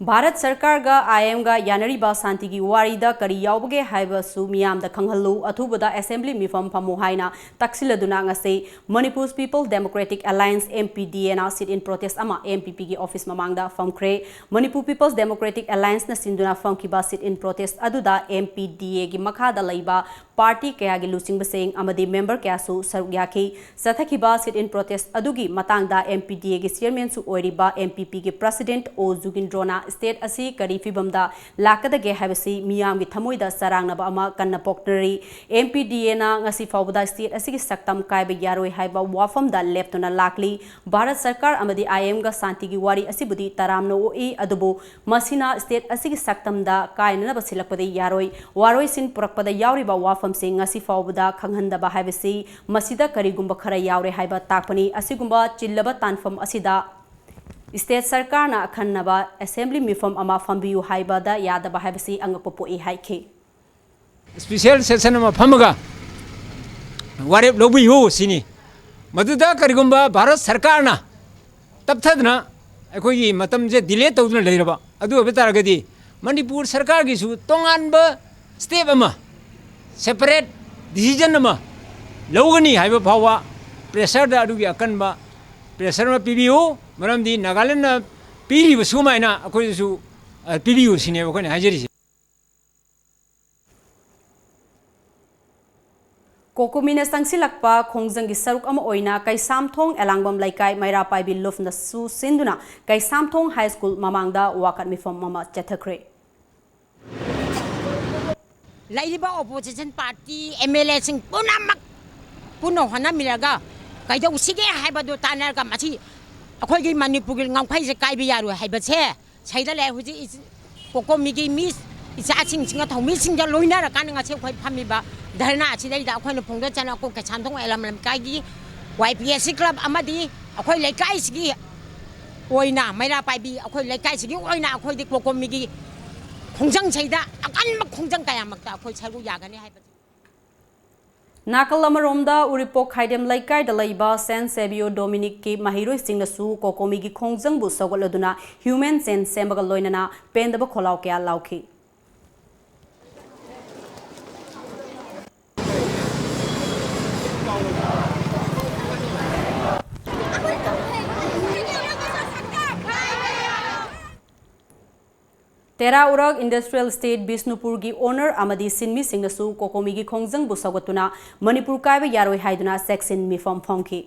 ꯚꯥꯔꯠ ꯁꯔꯀꯥꯔꯒ ꯑꯥꯏ ꯑꯦꯝꯒ ꯌꯥꯅꯔꯤꯕ ꯁꯥꯟꯇꯤꯒꯤ ꯋꯥꯔꯤꯗ ꯀꯔꯤ ꯌꯥꯎꯕꯒꯦ ꯍꯥꯏꯕꯁꯨ ꯃꯤꯌꯥꯝꯗ ꯈꯪꯍꯜꯂꯨ, ꯑꯊꯨꯕꯗ ꯑꯦꯁꯦꯝꯕ꯭ꯂꯤ ꯃꯤꯐꯝ ꯐꯝꯃꯨ ꯍꯥꯏꯅ ꯇꯛꯁꯤꯜꯂꯗꯨꯅ ꯉꯁꯤ Manipur people democratic alliance, M P D ꯑꯦꯅ sit-in protest ꯑꯃ ꯑꯦꯝ ꯄꯤ ꯄꯤꯒꯤ ꯑꯣꯐꯤꯁ ꯃꯃꯥꯡꯗ ꯐꯝꯈ꯭ꯔꯦ꯫ ꯃꯅꯤꯄꯨꯔ ꯄꯤꯄꯜꯁ ꯗꯦꯃꯣꯀ꯭ꯔꯦꯇꯤꯛ ꯑꯦꯂꯥꯏꯟꯁꯅ ꯁꯤꯟꯗꯨꯅ ꯐꯝꯈꯤꯕ sit-in protest ꯑꯗꯨꯗ ꯑꯦꯝ ꯄꯤ ꯗꯤ ꯑꯦꯒꯤ ꯃꯈꯥꯗ ꯂꯩꯕ ꯄꯥꯔꯇꯤ ꯀꯌꯥꯒꯤ ꯂꯨꯆꯤꯡꯕꯁꯤꯡ ꯑꯃꯗꯤ ꯃꯦꯝꯕꯔ ꯀꯌꯥꯁꯨ ꯁꯔꯨꯛ ꯌꯥꯈꯤ꯫ ꯆꯠꯊꯈꯤꯕ sit-in protest ꯑꯗꯨꯒꯤ ꯃꯇꯥꯡꯗ ꯑꯦꯝ ꯄꯤ ꯗꯤ ꯑꯦꯒꯤ ꯆꯤꯌꯔꯃꯦꯟꯁꯨ ꯑꯣꯏꯔꯤꯕ ꯑꯦꯝ ꯄꯤ ꯄꯤꯒꯤ ꯄ꯭ꯔꯁꯤꯗꯦꯟꯠ ꯑꯣ ꯖꯨꯒꯤꯟꯗ꯭ꯔꯣꯅ ꯁ꯭ꯇꯦꯠ ꯑꯁꯤ ꯀꯔꯤ ꯐꯤꯕꯝꯗ ꯂꯥꯛꯀꯗꯒꯦ ꯍꯥꯏꯕꯁꯤ ꯃꯤꯌꯥꯝꯒꯤ ꯊꯃꯣꯏꯗ ꯆꯔꯥꯡꯅꯕ ꯑꯃ ꯀꯟꯅ ꯄꯣꯛꯅꯔꯤ꯫ ꯑꯦꯝ ꯄꯤ ꯗꯤ ꯑꯦꯅ ꯉꯁꯤ ꯐꯥꯎꯕꯗ ꯁ꯭ꯇꯦꯠ ꯑꯁꯤꯒꯤ ꯁꯛꯇꯝ ꯀꯥꯏꯕ ꯌꯥꯔꯣꯏ ꯍꯥꯏꯕ ꯋꯥꯐꯝꯗ ꯂꯦꯞꯇꯨꯅ ꯂꯥꯛꯂꯤ꯫ ꯚꯥꯔꯠ ꯁꯔꯀꯥꯔ ꯑꯃꯗꯤ ꯑꯥꯏ ꯑꯦꯝꯒ ꯁꯥꯟꯇꯤꯒꯤ ꯋꯥꯔꯤ ꯑꯁꯤꯕꯨꯗꯤ ꯇꯔꯥꯝꯅ ꯑꯣꯛꯏ, ꯑꯗꯨꯕꯨ ꯃꯁꯤꯅ ꯁ꯭ꯇꯦꯠ ꯑꯁꯤꯒꯤ ꯁꯛꯇꯝꯗ ꯀꯥꯏꯅꯅꯕ ꯁꯤꯜꯂꯛꯄꯗꯤ ꯌꯥꯔꯣꯏ꯫ ꯋꯥꯔꯣꯏꯁꯤꯟ ꯄꯨꯔꯛꯄꯗ ꯌꯥꯎꯔꯤꯕ ꯋꯥꯐꯝꯁꯤꯡ ꯉꯁꯤ ꯐꯥꯎꯕꯗ ꯈꯪꯍꯟꯗꯕ ꯍꯥꯏꯕꯁꯤ ꯃꯁꯤꯗ ꯀꯔꯤꯒꯨꯝꯕ ꯈꯔ ꯌꯥꯎꯔꯦ ꯍꯥꯏꯕ ꯇꯥꯛꯄꯅꯤ꯫ ꯑꯁꯤꯒꯨꯝꯕ ꯆꯤꯜꯂꯕ ꯇꯥꯟꯐꯝ ꯑꯁꯤꯗ ꯁ꯭ꯇꯦꯠ ꯁꯔꯀꯥꯔꯅ ꯑꯈꯟꯅꯕ ꯑꯦꯁꯦꯝꯕ꯭ꯂꯤ ꯃꯤꯐꯝ ꯑꯃ ꯐꯝꯕꯤꯌꯨ ꯍꯥꯏꯕꯗ ꯌꯥꯗꯕ ꯍꯥꯏꯕꯁꯤ ꯑꯉꯛꯄ ꯄꯣꯛꯏ ꯍꯥꯏꯈꯤ꯫ ꯁ꯭ꯄꯤꯁꯦꯜ ꯁꯦꯁꯟ ꯑꯃ ꯐꯝꯃꯒ ꯋꯥꯔꯦꯞ ꯂꯧꯕꯤꯌꯨ ꯁꯤꯅꯤ꯫ ꯃꯗꯨꯗ ꯀꯔꯤꯒꯨꯝꯕ ꯚꯥꯔꯠ ꯁꯔꯀꯥꯔꯅ ꯇꯞꯊꯗꯅ ꯑꯩꯈꯣꯏꯒꯤ ꯃꯇꯝꯁꯦ ꯗꯤꯂꯦ ꯇꯧꯗꯨꯅ ꯂꯩꯔꯕ ꯑꯗꯨ ꯑꯣꯏꯕ ꯇꯥꯔꯒꯗꯤ ꯃꯅꯤꯄꯨꯔ ꯁꯔꯀꯥꯔꯒꯤꯁꯨ ꯇꯣꯉꯥꯟꯕ ꯁ꯭ꯇꯦꯞ ꯑꯃ, ꯁꯦꯄꯔꯦꯠ ꯗꯤꯁꯤꯖꯟ ꯑꯃ ꯂꯧꯒꯅꯤ ꯍꯥꯏꯕ ꯐꯥꯎꯕ ꯄ꯭ꯔꯦꯁꯔꯗ ꯑꯗꯨꯒꯤ ꯑꯀꯟꯕ ꯄ꯭ꯔꯦꯁꯔ ꯑꯃ ꯄꯤꯕꯤꯌꯨ꯫ ꯃꯔꯝꯗꯤ ꯅꯥꯒꯥꯂꯦꯟꯗꯅ ꯄꯤꯔꯤꯕ ꯁꯨꯃꯥꯏꯅ ꯑꯩꯈꯣꯏꯗꯁꯨ, ꯑ, ꯄꯤꯕꯤꯌꯨ ꯁꯤꯅꯦꯕ ꯑꯩꯈꯣꯏꯅ ꯍꯥꯏꯖꯔꯤꯁꯦ꯫ ꯀꯣꯀꯣꯃꯤꯅ ꯆꯪꯁꯤꯜꯂꯛꯄ ꯈꯣꯡꯖꯪꯒꯤ ꯁꯔꯨꯛ ꯑꯃ ꯑꯣꯏꯅ ꯀꯩꯁꯥꯝꯊꯣꯡ ꯑꯦꯂꯥꯡꯕꯝ ꯂꯩꯀꯥꯏ ꯃꯩꯔꯥ ꯄꯥꯏꯕꯤ ꯂꯨꯞꯅꯁꯨ ꯁꯤꯟꯗꯨꯅ ꯀꯩꯁꯥꯝꯊꯣꯡ ꯍꯥꯏ ꯁ꯭ꯀꯨꯜ ꯃꯃꯥꯡꯗ ꯋꯥꯀꯠ ꯃꯤꯐꯝ ꯑꯃ ꯆꯠꯊꯈ꯭ꯔꯦ꯫ ꯂꯩꯔꯤꯕ opposition party MLAꯁꯤꯡ ꯄꯨꯝꯅꯃꯛ ꯄꯨꯟꯅ ꯍꯣꯠꯅꯃꯤꯟꯅꯔꯒ ꯀꯩꯗꯧꯁꯤꯒꯦ ꯍꯥꯏꯕꯗꯨ ꯇꯥꯟꯅꯔꯒ ꯃꯁꯤ ꯑꯩꯈꯣꯏꯒꯤ ꯃꯅꯤꯄꯨꯔꯒꯤ ꯉꯝꯈꯩꯁꯦ ꯀꯥꯏꯕ ꯌꯥꯔꯣꯏ ꯍꯥꯏꯕꯁꯦ ꯁꯤꯗ ꯂꯩ꯫ ꯍꯧꯖꯤꯛ ꯏꯆ-, ꯀꯣꯀꯣꯃꯤꯒꯤ ꯃꯤ ꯏꯆꯥꯁꯤꯡꯁꯤꯡꯒ ꯊꯧꯃꯤꯁꯤꯡꯒ ꯂꯣꯏꯅꯔꯀꯥꯟꯗ ꯉꯁꯤ ꯑꯩꯈꯣꯏ ꯐꯝꯃꯤꯕ ꯙꯔꯅꯥ ꯑꯁꯤꯗꯩꯗ ꯑꯩꯈꯣꯏꯅ ꯐꯣꯡꯗꯣꯛꯆꯅ ꯑꯩꯈꯣꯏ ꯀꯩꯁꯥꯝꯊꯣꯡ ꯑꯦꯂꯝ ꯂꯩꯀꯥꯏꯒꯤ YPSC club ꯑꯃꯗꯤ ꯑꯩꯈꯣꯏ ꯂꯩꯀꯥꯏꯁꯤꯒꯤ ꯑꯣꯏꯅ ꯃꯩꯔꯥ ꯄꯥꯏꯕꯤ ꯑꯩꯈꯣꯏ ꯂꯩꯀꯥꯏꯁꯤꯒꯤ ꯑꯣꯏꯅ ꯑꯩꯈꯣꯏꯗꯤ ꯀꯣꯀꯣꯃꯤꯒꯤ ꯈꯣꯡꯖꯪꯁꯤꯗ ꯑꯀꯟꯕ ꯈꯣꯡꯖꯪ ꯀꯌꯥꯃꯛꯇ ꯑꯩꯈꯣꯏ ꯁꯔꯨꯛ ꯌꯥꯒꯅꯤ ꯍꯥꯏꯕꯁꯤ꯫ ꯅꯥꯀꯜ ꯑꯃꯔꯣꯝꯗ ꯎꯔꯤꯄꯣꯛ ꯈꯥꯏꯗꯦꯝ ꯂꯩꯀꯥꯏꯗ ꯂꯩꯕ ꯁꯦꯟ ꯁꯦꯕꯤꯌꯣ ꯗꯣꯃꯤꯅꯤꯛꯀꯤ ꯃꯍꯩꯔꯣꯏꯁꯤꯡꯅꯁꯨ ꯀꯣꯀꯣꯃꯤꯒꯤ ꯈꯣꯡꯖꯪꯕꯨ ꯁꯧꯒꯠꯂꯗꯨꯅ human chain ꯁꯦꯝꯕꯒ ꯂꯣꯏꯅꯅ ꯄꯦꯟꯗꯕ ꯈꯣꯜꯂꯥꯎ ꯀꯌꯥ ꯂꯥꯎꯈꯤ꯫ ꯇꯦꯔꯥ ꯎꯔꯛ Industrial Estate ꯕꯤꯁꯅꯨꯄꯨꯔꯒꯤ owner ꯑꯃꯗꯤ ꯁꯤꯟꯃꯤꯁꯤꯡꯅꯁꯨ ꯀꯣꯀꯣꯃꯤꯒꯤ ꯈꯣꯡꯖꯪꯕꯨ ꯁꯧꯒꯠꯇꯨꯅ ꯃꯅꯤꯄꯨꯔ ꯀꯥꯏꯕ ꯌꯥꯔꯣꯏ ꯍꯥꯏꯗꯨꯅ ꯆꯦꯛꯁꯤꯟ ꯃꯤꯐꯝ ꯐꯣꯡꯈꯤ꯫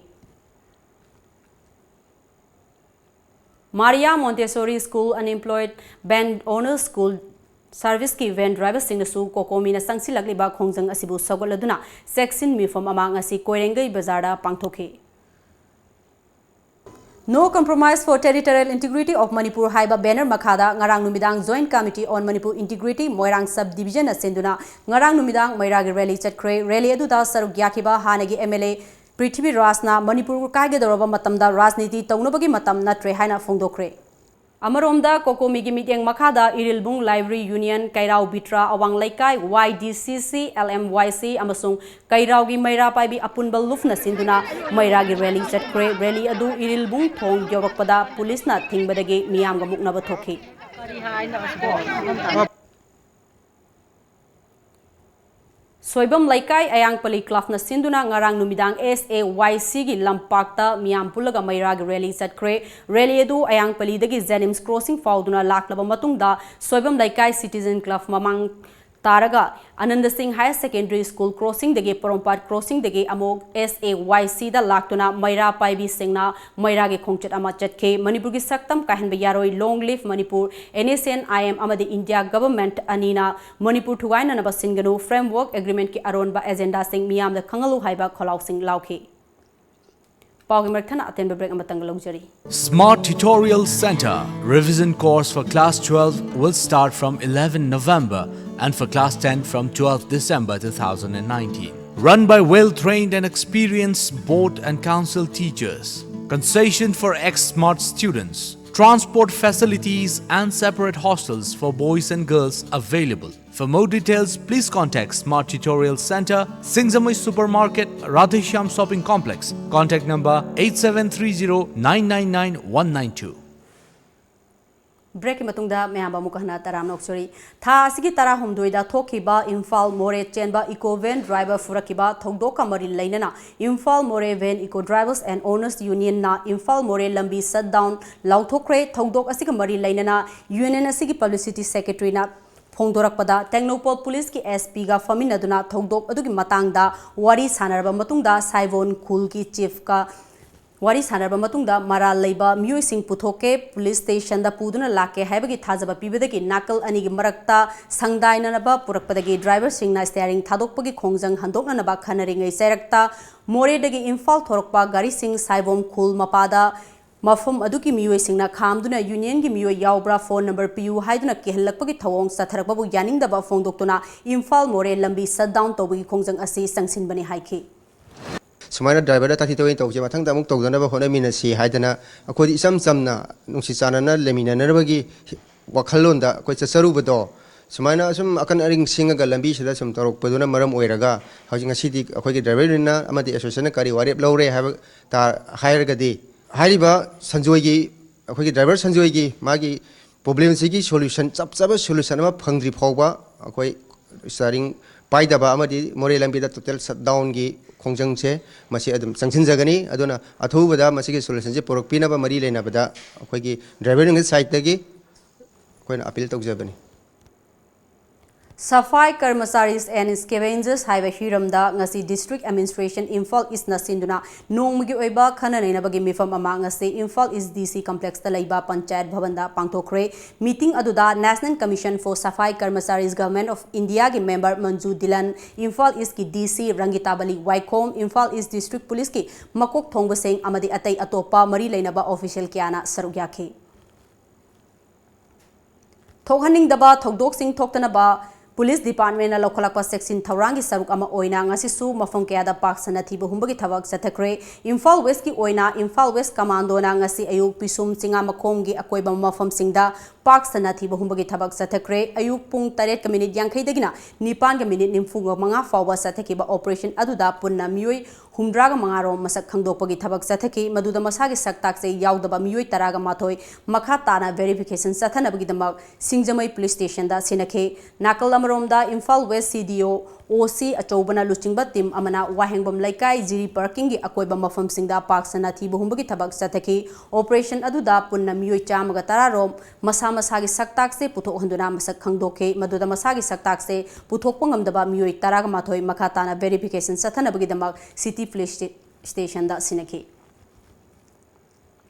Maria Montessori school unemployed van owners school serviceꯀꯤ van driverꯁꯤꯡꯅꯁꯨ ꯀꯣꯀꯣꯃꯤꯅ ꯆꯪꯁꯤꯜꯂꯛꯂꯤꯕ ꯈꯣꯡꯖꯪ ꯑꯁꯤꯕꯨ ꯁꯧꯒꯠꯂꯗꯨꯅ ꯆꯦꯛꯁꯤꯟ ꯃꯤꯐꯝ ꯑꯃ ꯉꯁꯤ ꯀꯣꯏꯔꯦꯡꯒꯩ ꯕꯖꯥꯔꯗ ꯄꯥꯡꯊꯣꯛꯈꯤ꯫ No Compromise for Territorial Integrity of Manipur ꯍꯥꯏꯕ banner ꯃꯈꯥꯗ ꯉꯔꯥꯡ ꯅꯨꯃꯤꯗꯥꯡ Joint Committee on Manipur Integrity Moirang Sub Divisionꯅ ꯁꯤꯟꯗꯨꯅ ꯉꯔꯥꯡ ꯅꯨꯃꯤꯗꯥꯡ ꯃꯩꯔꯥꯒꯤ rally ꯆꯠꯈ꯭ꯔꯦ꯫ Rally ꯑꯗꯨꯗ ꯁꯔꯨꯛ ꯌꯥꯈꯤꯕ ꯍꯥꯟꯅꯒꯤ MLA ꯄ꯭ꯔꯤꯊꯤꯕꯤꯔꯥꯖꯅ ꯃꯅꯤꯄꯨꯔ ꯀꯥꯏꯒꯗꯧꯔꯕ ꯃꯇꯝꯗ ꯔꯥꯖꯅꯤꯇꯤ ꯇꯧꯅꯕꯒꯤ ꯃꯇꯝ ꯅꯠꯇ꯭ꯔꯦ ꯍꯥꯏꯅ ꯐꯣꯡꯗꯣꯛꯈ꯭ꯔꯦ꯫ ꯑꯃꯔꯣꯝꯗ ꯀꯣꯀꯣꯃꯤꯒꯤ ꯃꯤꯠꯌꯦꯡ ꯃꯈꯥꯗ ꯏꯔꯤꯜꯕꯨꯡ Library Union, ꯀꯩꯔꯥꯎ ꯕꯤꯇ꯭ꯔꯥ ꯑꯋꯥꯡ ꯂꯩꯀꯥꯏ, YDCC, LMYC ꯑꯃꯁꯨꯡ ꯀꯩꯔꯥꯎꯒꯤ ꯃꯩꯔꯥ ꯄꯥꯏꯕꯤ ꯑꯄꯨꯟꯕ ꯂꯨꯞꯅ ꯁꯤꯟꯗꯨꯅ ꯃꯩꯔꯥꯒꯤ rally ꯆꯠꯈ꯭ꯔꯦ꯫ Rally ꯑꯗꯨ ꯏꯔꯤꯜꯕꯨꯡ ꯊꯣꯡ ꯌꯧꯔꯛꯄꯗ ꯄꯨꯂꯤꯁꯅ ꯊꯤꯡꯕꯗꯒꯤ ꯃꯤꯌꯥꯝꯒ ꯃꯨꯛꯅꯕ ꯊꯣꯛꯈꯤ꯫ ꯁꯣꯏꯕꯝ ꯂꯩꯀꯥꯏ ꯑꯌꯥꯡꯄꯜꯂꯤ clubꯅ ꯁꯤꯟꯗꯨꯅ ꯉꯔꯥꯡ ꯅꯨꯃꯤꯗꯥꯡ SAYCꯒꯤ ꯂꯝꯄꯥꯛꯇ ꯃꯤꯌꯥꯝ ꯄꯨꯜꯂꯒ ꯃꯩꯔꯥꯒꯤ rally ꯆꯠꯈ꯭ꯔꯦ꯫ Rally ꯑꯗꯨ ꯑꯌꯥꯡꯄꯜꯂꯤꯗꯒꯤ JNIMS crossing ꯐꯥꯎꯗꯨꯅ ꯂꯥꯛꯂꯕ ꯃꯇꯨꯡꯗ ꯁꯣꯏꯕꯝ ꯂꯩꯀꯥꯏ Citizen Club ꯃꯃꯥꯡ ꯇꯥꯔꯒ ꯑꯅꯟꯗ ꯁꯤꯡ ꯍꯥꯌꯔ ꯁꯦꯀꯦꯟꯗꯔꯤ ꯁ꯭ꯀꯨꯜ ꯀ꯭ꯔꯣꯁꯤꯡꯗꯒꯤ, ꯄꯣꯔꯣꯝꯄꯥꯠ ꯀ꯭ꯔꯣꯁꯤꯡꯗꯒꯤ ꯑꯃꯨꯛ ꯑꯦꯁ ꯑꯦ ꯋꯥꯏ ꯁꯤꯗ ꯂꯥꯛꯇꯨꯅ ꯃꯩꯔꯥ ꯄꯥꯏꯕꯤꯁꯤꯡꯅ ꯃꯩꯔꯥꯒꯤ ꯈꯣꯡꯆꯠ ꯑꯃ ꯆꯠꯈꯤ꯫ ꯃꯅꯤꯄꯨꯔꯒꯤ ꯁꯛꯇꯝ ꯀꯥꯏꯍꯟꯕ ꯌꯥꯔꯣꯏ, Long Live Manipur, N S C N I M ꯑꯃꯗꯤ ꯏꯟꯗꯤꯌꯥ ꯒꯚꯔꯟꯃꯦꯟꯠ ꯑꯅꯤꯅ ꯃꯅꯤꯄꯨꯔ ꯊꯨꯒꯥꯏꯅꯅꯕ ꯁꯤꯟꯒꯅꯨ, Framework Agreementꯀꯤ ꯑꯔꯣꯟꯕ ꯑꯦꯖꯦꯟꯗꯥꯁꯤꯡ ꯃꯤꯌꯥꯝꯗ ꯈꯪꯍꯜꯂꯨ ꯍꯥꯏꯕ ꯈꯣꯜꯂꯥꯎꯁꯤꯡ ꯂꯥꯎꯈꯤ꯫ ꯄꯥꯎꯒꯤ ꯃꯔꯛ ꯊꯠꯅ ꯑꯇꯦꯟꯕ break ꯑꯃꯇꯪꯒ ꯂꯧꯖꯔꯤ꯫ Smart Tutorial Center. Revision course for class twelve will start from eleven November and for class ten from twelfth December two thousand nineteen. Run by well-trained and experienced board and council teachers. Concession for ex-smart students. Transport facilities and separate hostels for boys and girls available. For more details, please contact Smart Tutorial Center, Singjamui Supermarket, Radheshyam Shopping Complex. Contact number eight seven three zero nine nine nine one nine two. ꯕ꯭ꯔꯦꯛꯀꯤ ꯃꯇꯨꯡꯗ ꯃꯌꯥꯝꯕꯨ ꯑꯃꯨꯛ ꯍꯟꯅ ꯇꯔꯥꯝꯅ ꯑꯣꯛꯆꯔꯤ꯫ ꯊꯥ ꯑꯁꯤꯒꯤ ꯇꯔꯥꯍꯨꯝꯗꯣꯏꯗ ꯊꯣꯛꯈꯤꯕ ꯏꯝꯐꯥꯜ ꯃꯣꯔꯦ ꯆꯦꯟꯕ eco van driver ꯐꯨꯔꯛꯈꯤꯕ ꯊꯧꯗꯣꯛꯀ ꯃꯔꯤ ꯂꯩꯅꯅ Imphal Moreh van eco drivers and owners ꯌꯨꯅꯤꯌꯟꯅ ꯏꯝꯐꯥꯜ ꯃꯣꯔꯦ ꯂꯝꯕꯤ ꯁꯠ ꯗꯥꯎꯟ ꯂꯥꯎꯊꯣꯛꯈ꯭ꯔꯦ꯫ ꯊꯧꯗꯣꯛ ꯑꯁꯤꯒ ꯃꯔꯤ ꯂꯩꯅꯅ ꯌꯨꯅꯤꯌꯟ ꯑꯁꯤꯒꯤ ꯄꯕ꯭ꯂꯤꯁꯤꯇꯤ ꯁꯦꯀ꯭ꯔꯦꯇꯔꯤꯅ ꯐꯣꯡꯗꯣꯔꯛꯄꯗ, ꯇꯦꯡꯅꯧꯄꯜ ꯄꯨꯂꯤꯁꯀꯤ ꯑꯦꯁ ꯄꯤꯒ ꯐꯝꯃꯤꯟꯅꯗꯨꯅ ꯊꯧꯗꯣꯛ ꯑꯗꯨꯒꯤ ꯃꯇꯥꯡꯗ ꯋꯥꯔꯤ ꯁꯥꯟꯅꯔꯕ ꯃꯇꯨꯡꯗ ꯁꯥꯏꯕꯣꯟ ꯈꯨꯜꯒꯤ ꯆꯤꯐꯀ ꯋꯥꯔꯤ ꯁꯥꯟꯅꯔꯕ ꯃꯇꯨꯡꯗ ꯃꯔꯥꯜ ꯂꯩꯕ ꯃꯤꯑꯣꯏꯁꯤꯡ ꯄꯨꯊꯣꯛꯀꯦ, ꯄꯨꯂꯤꯁ ꯁ꯭ꯇꯦꯁꯟꯗ ꯄꯨꯗꯨꯅ ꯂꯥꯛꯀꯦ ꯍꯥꯏꯕꯒꯤ ꯊꯥꯖꯕ ꯄꯤꯕꯗꯒꯤ ꯅꯥꯀꯜ ꯑꯅꯤꯒꯤ ꯃꯔꯛꯇ ꯁꯪꯗꯥꯏꯅꯅꯕ ꯄꯨꯔꯛꯄꯗꯒꯤ ꯗ꯭ꯔꯥꯏꯚꯔꯁꯤꯡꯅ ꯁ꯭ꯇꯤꯌꯥꯔꯤꯡ ꯊꯥꯗꯣꯛꯄꯒꯤ ꯈꯣꯡꯖꯪ ꯍꯟꯗꯣꯛꯅꯅꯕ ꯈꯟꯅꯔꯤꯉꯩ ꯆꯩꯔꯛꯇ ꯃꯣꯔꯦꯗꯒꯤ ꯏꯝꯐꯥꯜ ꯊꯣꯔꯛꯄ ꯒꯥꯔꯤꯁꯤꯡ ꯁꯥꯏꯕꯣꯝ ꯈꯨꯜ ꯃꯄꯥꯗ ꯃꯐꯝ ꯑꯗꯨꯒꯤ ꯃꯤꯑꯣꯏꯁꯤꯡꯅ ꯈꯥꯝꯗꯨꯅ ꯌꯨꯅꯤꯌꯟꯒꯤ ꯃꯤꯑꯣꯏ ꯌꯥꯎꯕ꯭ꯔꯥ, ꯐꯣꯟ ꯅꯝꯕꯔ ꯄꯤꯌꯨ ꯍꯥꯏꯗꯨꯅ ꯀꯤꯍꯜꯂꯛꯄꯒꯤ ꯊꯧꯑꯣꯡ ꯆꯠꯊꯔꯛꯄꯕꯨ ꯌꯥꯅꯤꯡꯗꯕ ꯐꯣꯡꯗꯣꯛꯇꯨꯅ ꯏꯝꯐꯥꯜ ꯃꯣꯔꯦ ꯂꯝꯕꯤ ꯁꯠ ꯗꯥꯎꯟ ꯇꯧꯕꯒꯤ ꯈꯣꯡꯖꯪ ꯑꯁꯤ ꯆꯪꯁꯤꯟꯕꯅꯤ ꯍꯥꯏꯈꯤ꯫ ꯁꯨꯃꯥꯏꯅ ꯗ꯭ꯔꯥꯏꯚꯔꯗ ꯇꯥꯊꯤ ꯇꯥꯑꯣꯏꯅ ꯇꯧꯕꯁꯦ ꯃꯊꯪꯗ ꯑꯃꯨꯛ ꯇꯧꯗꯅꯕ ꯍꯣꯠꯅꯃꯤꯟꯅꯁꯤ ꯍꯥꯏꯗꯅ ꯑꯩꯈꯣꯏꯗꯤ ꯏꯆꯝ ꯆꯝꯅ ꯅꯨꯡꯁꯤ ꯆꯥꯟꯅꯅ ꯂꯩꯃꯤꯟꯅꯅꯕꯒꯤ ꯋꯥꯈꯜꯂꯣꯟꯗ ꯑꯩꯈꯣꯏ ꯆꯠꯆꯔꯨꯕꯗꯣ, ꯁꯨꯃꯥꯏꯅ ꯑꯁꯨꯝ ꯑꯀꯟ ꯑꯔꯤꯡ ꯁꯤꯡꯉꯒ ꯂꯝꯕꯤꯁꯤꯗ ꯁꯨꯝ ꯇꯧꯔꯛꯄꯗꯨꯅ ꯃꯔꯝ ꯑꯣꯏꯔꯒ ꯍꯧꯖꯤꯛ ꯉꯁꯤꯗꯤ ꯑꯩꯈꯣꯏꯒꯤ ꯗ꯭ꯔꯥꯏꯚꯔ ꯌꯨꯅꯤꯌꯟꯅ ꯑꯃꯗꯤ ꯑꯦꯁꯣꯁꯤꯌꯦꯁꯟꯅ ꯀꯔꯤ ꯋꯥꯔꯦꯞ ꯂꯧꯔꯦ ꯍꯥꯏꯕ ꯇꯥ-, ꯍꯥꯏꯔꯒꯗꯤ, ꯍꯥꯏꯔꯤꯕ ꯁꯟꯖꯣꯏꯒꯤ, ꯑꯩꯈꯣꯏꯒꯤ ꯗ꯭ꯔꯥꯏꯚꯔ ꯁꯟꯖꯣꯏꯒꯤ ꯃꯥꯒꯤ ꯄ꯭ꯔꯣꯕ꯭ꯂꯦꯝꯁꯤꯒꯤ ꯁꯣꯂꯨꯁꯟ, ꯆꯞ ꯆꯥꯕ ꯁꯣꯂꯨꯁꯟ ꯑꯃ ꯐꯪꯗ꯭ꯔꯤ ꯐꯥꯎꯕ ꯑꯩꯈꯣꯏ ꯁ꯭ꯇꯤꯌꯥꯔꯤꯡ ꯄꯥꯏꯗꯕ ꯑꯃꯗꯤ ꯃꯣꯔꯦ ꯂꯝꯕꯤꯗ ꯇꯣꯇꯦꯜ ꯁꯠ ꯗꯥꯎꯟꯒꯤ ꯈꯣꯡꯖꯪꯁꯦ ꯃꯁꯤ ꯑꯗꯨꯝ ꯆꯪꯁꯤꯟꯖꯒꯅꯤ꯫ ꯑꯗꯨꯅ ꯑꯊꯨꯕꯗ ꯃꯁꯤꯒꯤ ꯁꯣꯂꯨꯁꯟꯁꯦ ꯄꯨꯔꯛꯄꯤꯅꯕ ꯃꯔꯤ ꯂꯩꯅꯕꯗ ꯑꯩꯈꯣꯏꯒꯤ ꯗ꯭ꯔꯥꯏꯚꯔ ꯌꯨꯅꯤꯌꯟꯒꯤ ꯁꯥꯏꯠꯇꯒꯤ ꯑꯩꯈꯣꯏꯅ ꯑꯄꯤꯜ ꯇꯧꯖꯕꯅꯤ꯫ Safai Karmacharis and Scavengers ꯍꯥꯏꯕ ꯍꯤꯔꯝꯗ ꯉꯁꯤ District Administration Imphal Eastꯅ ꯁꯤꯟꯗꯨꯅ ꯅꯣꯡꯃꯒꯤ ꯑꯣꯏꯕ ꯈꯟꯅ ꯅꯩꯅꯕꯒꯤ ꯃꯤꯐꯝ ꯑꯃ ꯉꯁꯤ Imphal East D C Complexꯇ ꯂꯩꯕ Panchayat Bhavanꯗ ꯄꯥꯡꯊꯣꯛꯈ꯭ꯔꯦ꯫ Meeting ꯑꯗꯨꯗ National Commission for Safai Karmacharis, Government of Indiaꯒꯤ member Manju ꯗꯤꯂꯟ, Imphal Eastꯀꯤ D C ꯔꯪꯒꯤꯇꯥꯕꯂꯤ ꯋꯥꯏꯈꯣꯝ, Imphal East District Policeꯀꯤ ꯃꯀꯣꯛ ꯊꯣꯡꯕꯁꯤꯡ ꯑꯃꯗꯤ ꯑꯇꯩ ꯑꯇꯣꯞꯄ ꯃꯔꯤ ꯂꯩꯅꯕ official ꯀꯌꯥꯅ ꯁꯔꯨꯛ ꯌꯥꯈꯤ꯫ ꯊꯣꯛꯍꯟꯅꯤꯡꯗꯕ ꯊꯧꯗꯣꯛꯁꯤꯡ ꯊꯣꯛꯇꯅꯕ Police Departmentꯅ ꯂꯧꯈꯠꯂꯛꯄ ꯆꯦꯛꯁꯤꯟ ꯊꯧꯔꯥꯡꯒꯤ ꯁꯔꯨꯛ ꯑꯃ ꯑꯣꯏꯅ ꯉꯁꯤꯁꯨ ꯃꯐꯝ ꯀꯌꯥꯗ ꯄꯥꯛ ꯁꯟꯅ ꯊꯤꯕ ꯍꯨꯝꯕꯒꯤ ꯊꯕꯛ ꯆꯠꯊꯈ꯭ꯔꯦ꯫ ꯏꯝꯐꯥꯜ Westꯀꯤ ꯑꯣꯏꯅ Imphal West Commandoꯅ ꯉꯁꯤ ꯑꯌꯨꯛ ꯄꯤꯁꯨꯝ ꯆꯤꯉꯥꯃꯈꯣꯡꯒꯤ ꯑꯀꯣꯏꯕ ꯃꯐꯝꯁꯤꯡꯗ ꯄꯥꯛ ꯁꯟꯅ ꯊꯤꯕ ꯍꯨꯝꯕꯒꯤ ꯊꯕꯛ ꯆꯠꯊꯈ꯭ꯔꯦ꯫ ꯑꯌꯨꯛ ꯄꯨꯡ ꯇꯔꯦꯠꯀ minute ꯌꯥꯡꯈꯩꯗꯒꯤꯅ ꯅꯤꯄꯥꯟꯒ minute ꯅꯤꯐꯨ ꯃꯉꯥ ꯐꯥꯎꯕ ꯆꯠꯊꯈꯤꯕ operation ꯑꯗꯨꯗ ꯄꯨꯟꯅ ꯃꯤꯑꯣꯏ ꯍꯨꯝꯗ꯭ꯔꯥꯒ ꯃꯉꯥ ꯔꯣꯝ ꯃꯁꯛ ꯈꯪꯗꯣꯛꯄꯒꯤ ꯊꯕꯛ ꯆꯠꯊꯈꯤ꯫ ꯃꯗꯨꯗ ꯃꯁꯥꯒꯤ ꯁꯛ ꯇꯥꯛꯆꯦ ꯌꯥꯎꯗꯕ ꯃꯤꯑꯣꯏ ꯇꯔꯥꯒ ꯃꯥꯊꯣꯏ ꯃꯈꯥ ꯇꯥꯅ verification ꯆꯠꯊꯅꯕꯒꯤꯗꯃꯛ ꯁꯤꯡꯖꯃꯩ Police Stationꯗ ꯁꯤꯟꯅꯈꯤ꯫ ꯅꯥꯀꯜ ꯑꯃꯔꯣꯝꯗ, Imphal West C D O, O C ꯑꯆꯧꯕꯅ ꯂꯨꯆꯤꯡꯕ team ꯑꯃꯅ ꯋꯥꯍꯦꯡꯕꯝ ꯂꯩꯀꯥꯏ, ꯖꯤꯔꯤ parkingꯒꯤ ꯑꯀꯣꯏꯕ ꯃꯐꯝꯁꯤꯡꯗ ꯄꯥꯛ ꯁꯟꯅ ꯊꯤꯕ ꯍꯨꯝꯕꯒꯤ ꯊꯕꯛ ꯆꯠꯊꯈꯤ꯫ Operation ꯑꯗꯨꯗ ꯄꯨꯟꯅ ꯃꯤꯑꯣꯏ ꯆꯥꯝꯃꯒ ꯇꯔꯥ ꯔꯣꯝ ꯃꯁꯥ ꯃꯁꯥꯒꯤ ꯁꯛ ꯇꯥꯛꯆꯦ ꯄꯨꯊꯣꯛꯍꯟꯗꯨꯅ ꯃꯁꯛ ꯈꯪꯗꯣꯛꯈꯤ꯫ ꯃꯗꯨꯗ ꯃꯁꯥꯒꯤ ꯁꯛ ꯇꯥꯛꯆꯦ ꯄꯨꯊꯣꯛꯄ ꯉꯝꯗꯕ ꯃꯤꯑꯣꯏ ꯇꯔꯥꯒ ꯃꯥꯊꯣꯏ ꯃꯈꯥ ꯇꯥꯅ verification ꯆꯠꯊꯅꯕꯒꯤꯗꯃꯛ City Police Stationꯗ ꯁꯤꯟꯅꯈꯤ꯫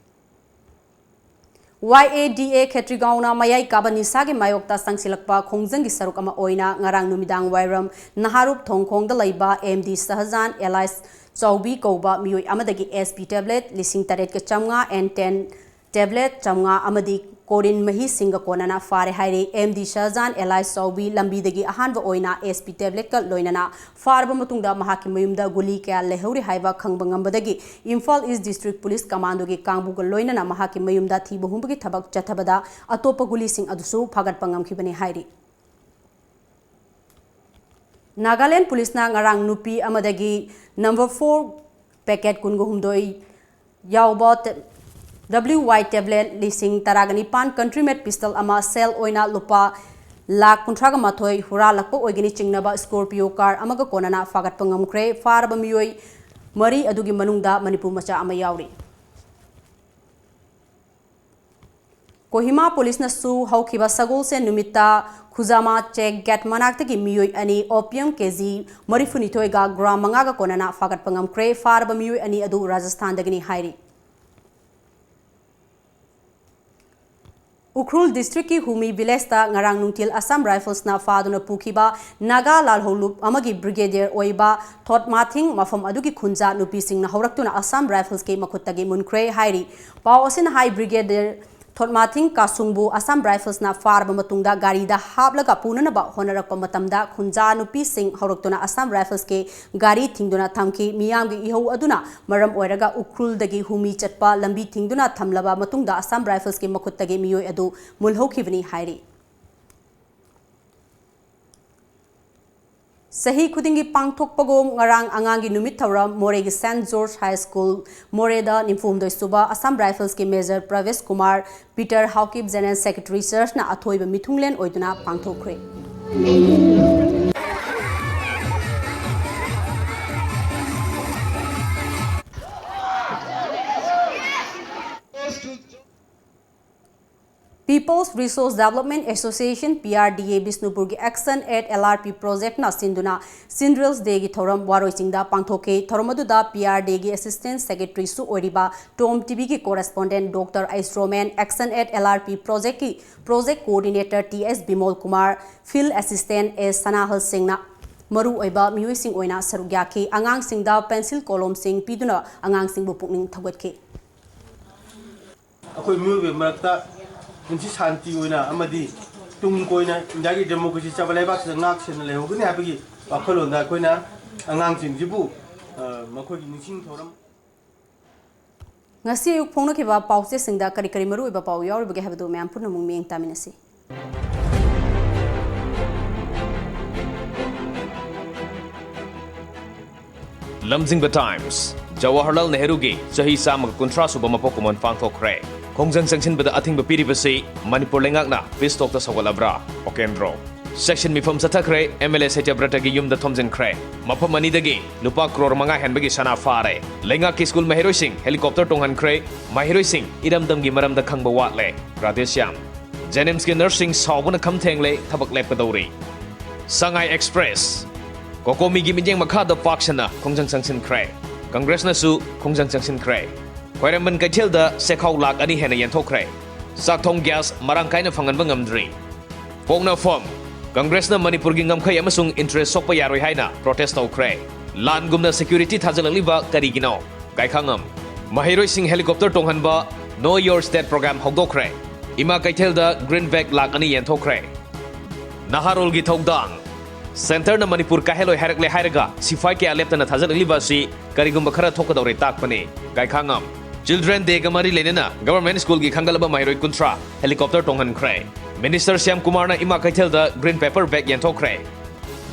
Y A D A ꯈꯦꯇ꯭ꯔꯤꯒꯥꯎꯅ ꯃꯌꯥꯏ ꯀꯥꯕ ꯅꯤꯁꯥꯒꯤ ꯃꯥꯌꯣꯛꯇ ꯆꯪꯁꯤꯜꯂꯛꯄ ꯈꯣꯡꯖꯪꯒꯤ ꯁꯔꯨꯛ ꯑꯃ ꯑꯣꯏꯅ ꯉꯔꯥꯡ ꯅꯨꯃꯤꯗꯥꯡ ꯋꯥꯏꯔꯝ ꯅꯍꯥꯔꯨꯞ ꯊꯣꯡꯈꯣꯡꯗ ꯂꯩꯕ M D ꯁꯍꯖꯥꯟ alias ꯆꯥꯎꯕꯤ ꯀꯧꯕ ꯃꯤꯑꯣꯏ ꯑꯃꯗꯒꯤ S P tablet ꯂꯤꯁꯤꯡ ꯇꯔꯦꯠꯀ ꯆꯥꯝꯃꯉꯥ and ten tablet ꯆꯥꯝꯃꯉꯥ ꯑꯃꯗꯤ ꯀꯣꯔꯤꯟ ꯃꯍꯤꯁꯤꯡꯒ ꯀꯣꯟꯅꯅ ꯐꯥꯔꯦ ꯍꯥꯏꯔꯤ꯫ M D ꯁꯍꯖꯥꯟ alias ꯆꯥꯎꯕꯤ ꯂꯝꯕꯤꯗꯒꯤ ꯑꯍꯥꯟꯕ ꯑꯣꯏꯅ S P tabletꯀ ꯂꯣꯏꯅꯅ ꯐꯥꯔꯕ ꯃꯇꯨꯡꯗ ꯃꯍꯥꯛꯀꯤ ꯃꯌꯨꯝꯗ ꯒꯨꯂꯤ ꯀꯌꯥ ꯂꯩꯍꯧꯔꯤ ꯍꯥꯏꯕ ꯈꯪꯕ ꯉꯝꯕꯗꯒꯤ ꯏꯝꯐꯥꯜ East District Police Commandoꯒꯤ ꯀꯥꯡꯕꯨꯒ ꯂꯣꯏꯅꯅ ꯃꯍꯥꯛꯀꯤ ꯃꯌꯨꯝꯗ ꯊꯤꯕ ꯍꯨꯝꯕꯒꯤ ꯊꯕꯛ ꯆꯠꯊꯕꯗ ꯑꯇꯣꯞꯄ ꯒꯨꯂꯤꯁꯤꯡ ꯑꯗꯨꯁꯨ ꯐꯥꯒꯠꯄ ꯉꯝꯈꯤꯕꯅꯤ ꯍꯥꯏꯔꯤ꯫ ꯅꯥꯒꯥꯂꯦꯟ ꯄꯨꯂꯤꯁꯅ ꯉꯔꯥꯡ ꯅꯨꯄꯤ ꯑꯃꯗꯒꯤ number four packet ꯀꯨꯟꯒ ꯍꯨꯝꯗꯣꯏ ꯌꯥꯎꯕ ꯇꯦ-, W Y tablet ꯂꯤꯁꯤꯡ ꯇꯔꯥꯒ ꯅꯤꯄꯥꯟ, country made pistol ꯑꯃ, ꯁꯦꯜ ꯑꯣꯏꯅ ꯂꯨꯄꯥ ꯂꯥꯈ ꯀꯨꯟꯊ꯭ꯔꯥꯒ ꯃꯥꯊꯣꯏ ꯍꯨꯔꯥꯜꯂꯛꯄ ꯑꯣꯏꯒꯅꯤ ꯆꯤꯡꯅꯕ Scorpio car ꯑꯃꯒ ꯀꯣꯟꯅꯅ ꯐꯥꯒꯠꯄ ꯉꯝꯈ꯭ꯔꯦ꯫ ꯐꯥꯔꯕ ꯃꯤꯑꯣꯏ ꯃꯔꯤ ꯑꯗꯨꯒꯤ ꯃꯅꯨꯡꯗ ꯃꯅꯤꯄꯨꯔ ꯃꯆꯥ ꯑꯃ ꯌꯥꯎꯔꯤ꯫ ꯀꯣꯍꯤꯃꯥ ꯄꯨꯂꯤꯁꯅꯁꯨ ꯍꯧꯈꯤꯕ ꯁꯒꯣꯜꯁꯦꯟ ꯅꯨꯃꯤꯠꯇ ꯈꯨꯖꯥꯃꯥ ꯆꯦꯛ ꯒꯦꯠ ꯃꯅꯥꯛꯇꯒꯤ ꯃꯤꯑꯣꯏ ꯑꯅꯤ ꯑꯣꯄꯤꯌꯝ ꯀꯦꯖꯤ ꯃꯔꯤꯐꯨꯅꯤꯊꯣꯏꯒ ꯒ꯭ꯔꯥꯝ ꯃꯉꯥꯒ ꯀꯣꯟꯅꯅ ꯐꯥꯒꯠꯄ ꯉꯝꯈ꯭ꯔꯦ꯫ ꯐꯥꯔꯕ ꯃꯤꯑꯣꯏ ꯑꯅꯤ ꯑꯗꯨ ꯔꯥꯖꯁꯊꯥꯟꯗꯒꯤꯅꯤ ꯍꯥꯏꯔꯤ꯫ ꯎꯈ꯭ꯔꯨꯜ ꯗꯤꯁꯇ꯭ꯔꯤꯛꯀꯤ ꯍꯨꯃꯤ ꯚꯤꯂꯦꯖꯇ ꯉꯔꯥꯡ ꯅꯨꯡꯊꯤꯜ ꯑꯁꯥꯝ ꯔꯥꯏꯐꯜꯁꯅ ꯐꯥꯗꯨꯅ ꯄꯨꯈꯤꯕ ꯅꯥꯒꯥ ꯂꯥꯜꯍꯧꯂꯨꯞ ꯑꯃꯒꯤ ꯕ꯭ꯔꯤꯒꯦꯗꯤꯌꯔ ꯑꯣꯏꯕ ꯊꯣꯠꯃꯥꯊꯤꯡ ꯃꯐꯝ ꯑꯗꯨꯒꯤ ꯈꯨꯟꯖꯥ ꯅꯨꯄꯤꯁꯤꯡꯅ ꯍꯧꯔꯛꯇꯨꯅ ꯑꯁꯥꯝ ꯔꯥꯏꯐꯜꯁꯀꯤ ꯃꯈꯨꯠꯇꯒꯤ ꯃꯨꯟꯈ꯭ꯔꯦ ꯍꯥꯏꯔꯤ꯫ ꯄꯥꯎ ꯑꯁꯤꯅ ꯍꯥꯏ, ꯕ꯭ꯔꯤꯒꯦꯗꯤꯌꯔ ꯊꯣꯠꯃꯥꯊꯤꯡ ꯀꯥꯁꯨꯡꯕꯨ ꯑꯁꯥꯝ ꯔꯥꯏꯐꯜꯁꯅ ꯐꯥꯔꯕ ꯃꯇꯨꯡꯗ ꯒꯥꯔꯤꯗ ꯍꯥꯞꯂꯒ ꯄꯨꯅꯅꯕ ꯍꯣꯠꯅꯔꯛꯄ ꯃꯇꯝꯗ ꯈꯨꯟꯖꯥ ꯅꯨꯄꯤꯁꯤꯡ ꯍꯧꯔꯛꯇꯨꯅ ꯑꯁꯥꯝ ꯔꯥꯏꯐꯜꯁꯀꯤ ꯒꯥꯔꯤ ꯊꯤꯡꯗꯨꯅ ꯊꯝꯈꯤ꯫ ꯃꯤꯌꯥꯝꯒꯤ ꯏꯍꯧ ꯑꯗꯨꯅ ꯃꯔꯝ ꯑꯣꯏꯔꯒ ꯎꯈ꯭ꯔꯨꯜꯗꯒꯤ ꯍꯨꯃꯤ ꯆꯠꯄ ꯂꯝꯕꯤ ꯊꯤꯡꯗꯨꯅ ꯊꯝꯂꯕ ꯃꯇꯨꯡꯗ ꯑꯁꯥꯝ ꯔꯥꯏꯐꯜꯁꯀꯤ ꯃꯈꯨꯠꯇꯒꯤ ꯃꯤꯑꯣꯏ ꯑꯗꯨ ꯃꯨꯜꯍꯧꯈꯤꯕꯅꯤ ꯍꯥꯏꯔꯤ꯫ ꯆꯍꯤ ꯈꯨꯗꯤꯡꯒꯤ ꯄꯥꯡꯊꯣꯛꯄꯒꯨꯝ ꯉꯔꯥꯡ ꯑꯉꯥꯡꯒꯤ ꯅꯨꯃꯤꯠ ꯊꯧꯔꯝ ꯃꯣꯔꯦꯒꯤ ꯁꯦꯟꯠ ꯖꯣꯔꯖ ꯍꯥꯏ ꯁ꯭ꯀꯨꯜ ꯃꯣꯔꯦꯗ ꯅꯤꯐꯨꯍꯨꯝꯗꯣꯏ ꯁꯨꯕ ꯑꯁꯥꯝ ꯔꯥꯏꯐꯜꯁꯀꯤ major Pravesh Kumar, Peter Haokip general secretary ꯆꯔꯆꯅ ꯑꯊꯣꯏꯕ ꯃꯤꯊꯨꯡꯂꯦꯟ ꯑꯣꯏꯗꯨꯅ ꯄꯥꯡꯊꯣꯛꯈ꯭ꯔꯦ꯫ People's Resource Development Association, P R D A, ꯕꯤꯁꯅꯨꯄꯨꯔꯒꯤ Action at L R P Projectꯅ ꯁꯤꯟꯗꯨꯅ Children's Dayꯒꯤ ꯊꯧꯔꯝ ꯋꯥꯔꯣꯏꯆꯤꯡꯗ ꯄꯥꯡꯊꯣꯛꯈꯤ꯫ ꯊꯧꯔꯝ ꯑꯗꯨꯗ P R D Aꯒꯤ Assistant Secretaryꯁꯨ ꯑꯣꯏꯔꯤꯕ Tom TVꯒꯤ correspondent Doctor H Roman, Action at L R P Projectꯀꯤ Project Coordinator T S Bimol Kumar, Field Assistant S ꯁꯅꯥꯍꯜ ꯁꯤꯡꯅ ꯃꯔꯨꯑꯣꯏꯕ ꯃꯤꯑꯣꯏꯁꯤꯡ ꯑꯣꯏꯅ ꯁꯔꯨꯛ ꯌꯥꯈꯤ꯫ ꯑꯉꯥꯡꯁꯤꯡꯗ pencil ꯀꯣꯂꯣꯝꯁꯤꯡ ꯄꯤꯗꯨꯅ ꯑꯉꯥꯡꯁꯤꯡꯕꯨ ꯄꯨꯛꯅꯤꯡ ꯊꯧꯒꯠꯈꯤ꯫ ꯑꯩꯈꯣꯏ ꯃꯤꯑꯣꯏꯕꯒꯤ ꯃꯔꯛꯇ ꯄꯨꯟꯁꯤ ꯁꯥꯟꯇꯤ ꯑꯣꯏꯅ ꯑꯃꯗꯤ ꯇꯨꯡ ꯀꯣꯏꯅ ꯏꯟꯗꯤꯌꯥꯒꯤ democracy ꯆꯠꯄ ꯂꯩꯕꯥꯛꯁꯤꯗ ꯉꯥꯛ ꯁꯦꯟꯅ ꯂꯩꯍꯧꯒꯅꯤ ꯍꯥꯏꯕꯒꯤ ꯋꯥꯈꯜꯂꯣꯟꯗ ꯑꯩꯈꯣꯏꯅ ꯑꯉꯥꯡꯁꯤꯡꯁꯤꯕꯨ, ꯑ, ꯃꯈꯣꯏꯒꯤ ꯅꯤꯡꯁꯤꯡ ꯊꯧꯔꯝ꯫ ꯉꯁꯤ ꯑꯌꯨꯛ ꯐꯣꯡꯅꯈꯤꯕ ꯄꯥꯎꯆꯦꯁꯤꯡꯗ ꯀꯔꯤ ꯀꯔꯤ ꯃꯔꯨꯑꯣꯏꯕ ꯄꯥꯎ ꯌꯥꯎꯔꯤꯕꯒꯦ ꯍꯥꯏꯕꯗꯨ ꯃꯌꯥꯝ ꯄꯨꯝꯅꯃꯛ ꯃꯤꯠꯌꯦꯡ ꯇꯥꯃꯤꯟꯅꯁꯤ꯫ ꯂꯝꯖꯤꯡꯕ ꯇꯥꯏꯝꯁ꯫ ꯖꯋꯥꯍꯔꯂꯥꯜ ꯅꯦꯍꯔꯨꯒꯤ ꯆꯍꯤ ꯆꯥꯝꯃꯒ ꯀꯨꯟꯊ꯭ꯔꯥ ꯁꯨꯕ ꯃꯄꯣꯛ ꯀꯨꯝꯑꯣꯟ ꯄꯥꯡꯊꯣꯛꯈ꯭ꯔꯦ꯫ ꯈꯣꯡꯖꯪ ꯆꯪꯁꯤꯟꯕꯗ ꯑꯊꯤꯡꯕ ꯄꯤꯔꯤꯕꯁꯤ ꯃꯅꯤꯄꯨꯔ ꯂꯩꯉꯥꯛꯅ peace talkꯇ ꯁꯧꯒꯠꯂꯕ꯭ꯔꯥ? ꯑꯣꯀꯦꯟꯗ꯭ꯔꯣ꯫ Section ꯃꯤꯐꯝ ꯆꯠꯊꯈ꯭ꯔꯦ, M L A ꯁꯇ꯭ꯌꯕ꯭ꯔꯇꯒꯤ ꯌꯨꯝꯗ ꯊꯣꯝꯖꯤꯟꯈ꯭ꯔꯦ꯫ ꯃꯐꯝ ꯑꯅꯤꯗꯒꯤ ꯂꯨꯄꯥ ꯀ꯭ꯔꯣꯔ ꯃꯉꯥ ꯍꯦꯟꯕꯒꯤ ꯁꯅꯥ ꯐꯥꯔꯦ꯫ ꯂꯩꯉꯥꯛꯀꯤ ꯁ꯭ꯀꯨꯜ ꯃꯍꯩꯔꯣꯏꯁꯤꯡ helicopter ꯇꯣꯡꯍꯟꯈ꯭ꯔꯦ꯫ ꯃꯍꯩꯔꯣꯏꯁꯤꯡ ꯏꯔꯝꯗꯝꯒꯤ ꯃꯔꯝꯗ ꯈꯪꯕ ꯋꯥꯠꯂꯦ꯫ ꯔꯥꯙꯦꯁ꯭ꯌꯥꯝ꯫ JNIMSꯀꯤ ꯅꯔꯁꯁꯤꯡ ꯁꯥꯎꯕꯅ ꯈꯝ ꯊꯦꯡꯂꯦ, ꯊꯕꯛ ꯂꯦꯞꯀꯗꯧꯔꯤ꯫ ꯁꯉꯥꯏ ꯑꯦꯛꯁꯄ꯭ꯔꯦꯁ꯫ ꯀꯣꯀꯣꯃꯤꯒꯤ ꯃꯤꯠꯌꯦꯡ ꯃꯈꯥꯗ ꯄꯥꯛ ꯁꯟꯅ ꯈꯣꯡꯖꯪ ꯆꯪꯁꯤꯟꯈ꯭ꯔꯦ꯫ ꯀꯪꯒ꯭ꯔꯦꯁꯅꯁꯨ ꯈꯣꯡꯖꯪ ꯆꯪꯁꯤꯟꯈ꯭ꯔꯦ꯫ ꯈ꯭ꯋꯥꯏꯔꯝꯕꯟ ꯀꯩꯊꯦꯜꯗ ꯆꯦꯈꯥꯎ ꯂꯥꯈ ꯑꯅꯤ ꯍꯦꯟꯅ ꯌꯦꯟꯊꯣꯛꯈ꯭ꯔꯦ꯫ ꯆꯥꯛꯊꯣꯡ ꯒ꯭ꯌꯥꯁ ꯃꯔꯥꯡ ꯀꯥꯏꯅ ꯐꯪꯍꯟꯕ ꯉꯝꯗ꯭ꯔꯤ꯫ ꯄꯣꯛꯅꯐꯝ꯫ ꯀꯪꯒ꯭ꯔꯦꯁꯅ ꯃꯅꯤꯄꯨꯔꯒꯤ ꯉꯝꯈꯩ ꯑꯃꯁꯨꯡ interest ꯁꯣꯛꯄ ꯌꯥꯔꯣꯏ ꯍꯥꯏꯅ protest ꯇꯧꯈ꯭ꯔꯦ꯫ ꯂꯥꯟꯒꯨꯝꯅ security ꯊꯥꯖꯤꯜꯂꯛꯂꯤꯕ ꯀꯔꯤꯒꯤꯅꯣ? ꯒꯥꯏꯈꯥꯉꯝ꯫ ꯃꯍꯩꯔꯣꯏꯁꯤꯡ helicopter ꯇꯣꯡꯍꯟꯕ, Know Your State program ꯍꯧꯗꯣꯛꯈ꯭ꯔꯦ꯫ ꯏꯃꯥ ꯀꯩꯊꯦꯜꯗ green bag ꯂꯥꯈ ꯑꯅꯤ ꯌꯦꯟꯊꯣꯛꯈ꯭ꯔꯦ꯫ ꯅꯍꯥꯔꯣꯜꯒꯤ ꯊꯧꯗꯥꯡ꯫ Centreꯅ ꯃꯅꯤꯄꯨꯔ ꯀꯥꯏꯍꯜꯂꯣꯏ ꯍꯥꯏꯔꯛꯂꯦ ꯍꯥꯏꯔꯒ ꯁꯤꯐꯥꯏ ꯀꯌꯥ ꯂꯦꯞꯇꯅ ꯊꯥꯖꯤꯜꯂꯛꯂꯤꯕ ꯑꯁꯤ ꯀꯔꯤꯒꯨꯝꯕ ꯈꯔ ꯊꯣꯛꯀꯗꯧꯔꯦ ꯇꯥꯛꯄꯅꯤ꯫ ꯒꯥꯏꯈꯥꯉꯝ꯫ Children Dayꯒ ꯃꯔꯤ ꯂꯩꯅꯅ government schoolꯒꯤ ꯈꯟꯒꯠꯂꯕ ꯃꯍꯩꯔꯣꯏ ꯀꯨꯟꯊ꯭ꯔꯥ helicopter ꯇꯣꯡꯍꯟꯈ꯭ꯔꯦ꯫ Minister ꯁ꯭ꯌꯥꯝ ꯀꯨꯃꯥꯔꯅ ꯏꯃꯥ ꯀꯩꯊꯦꯜꯗ green paper bag ꯌꯦꯟꯊꯣꯛꯈ꯭ꯔꯦ꯫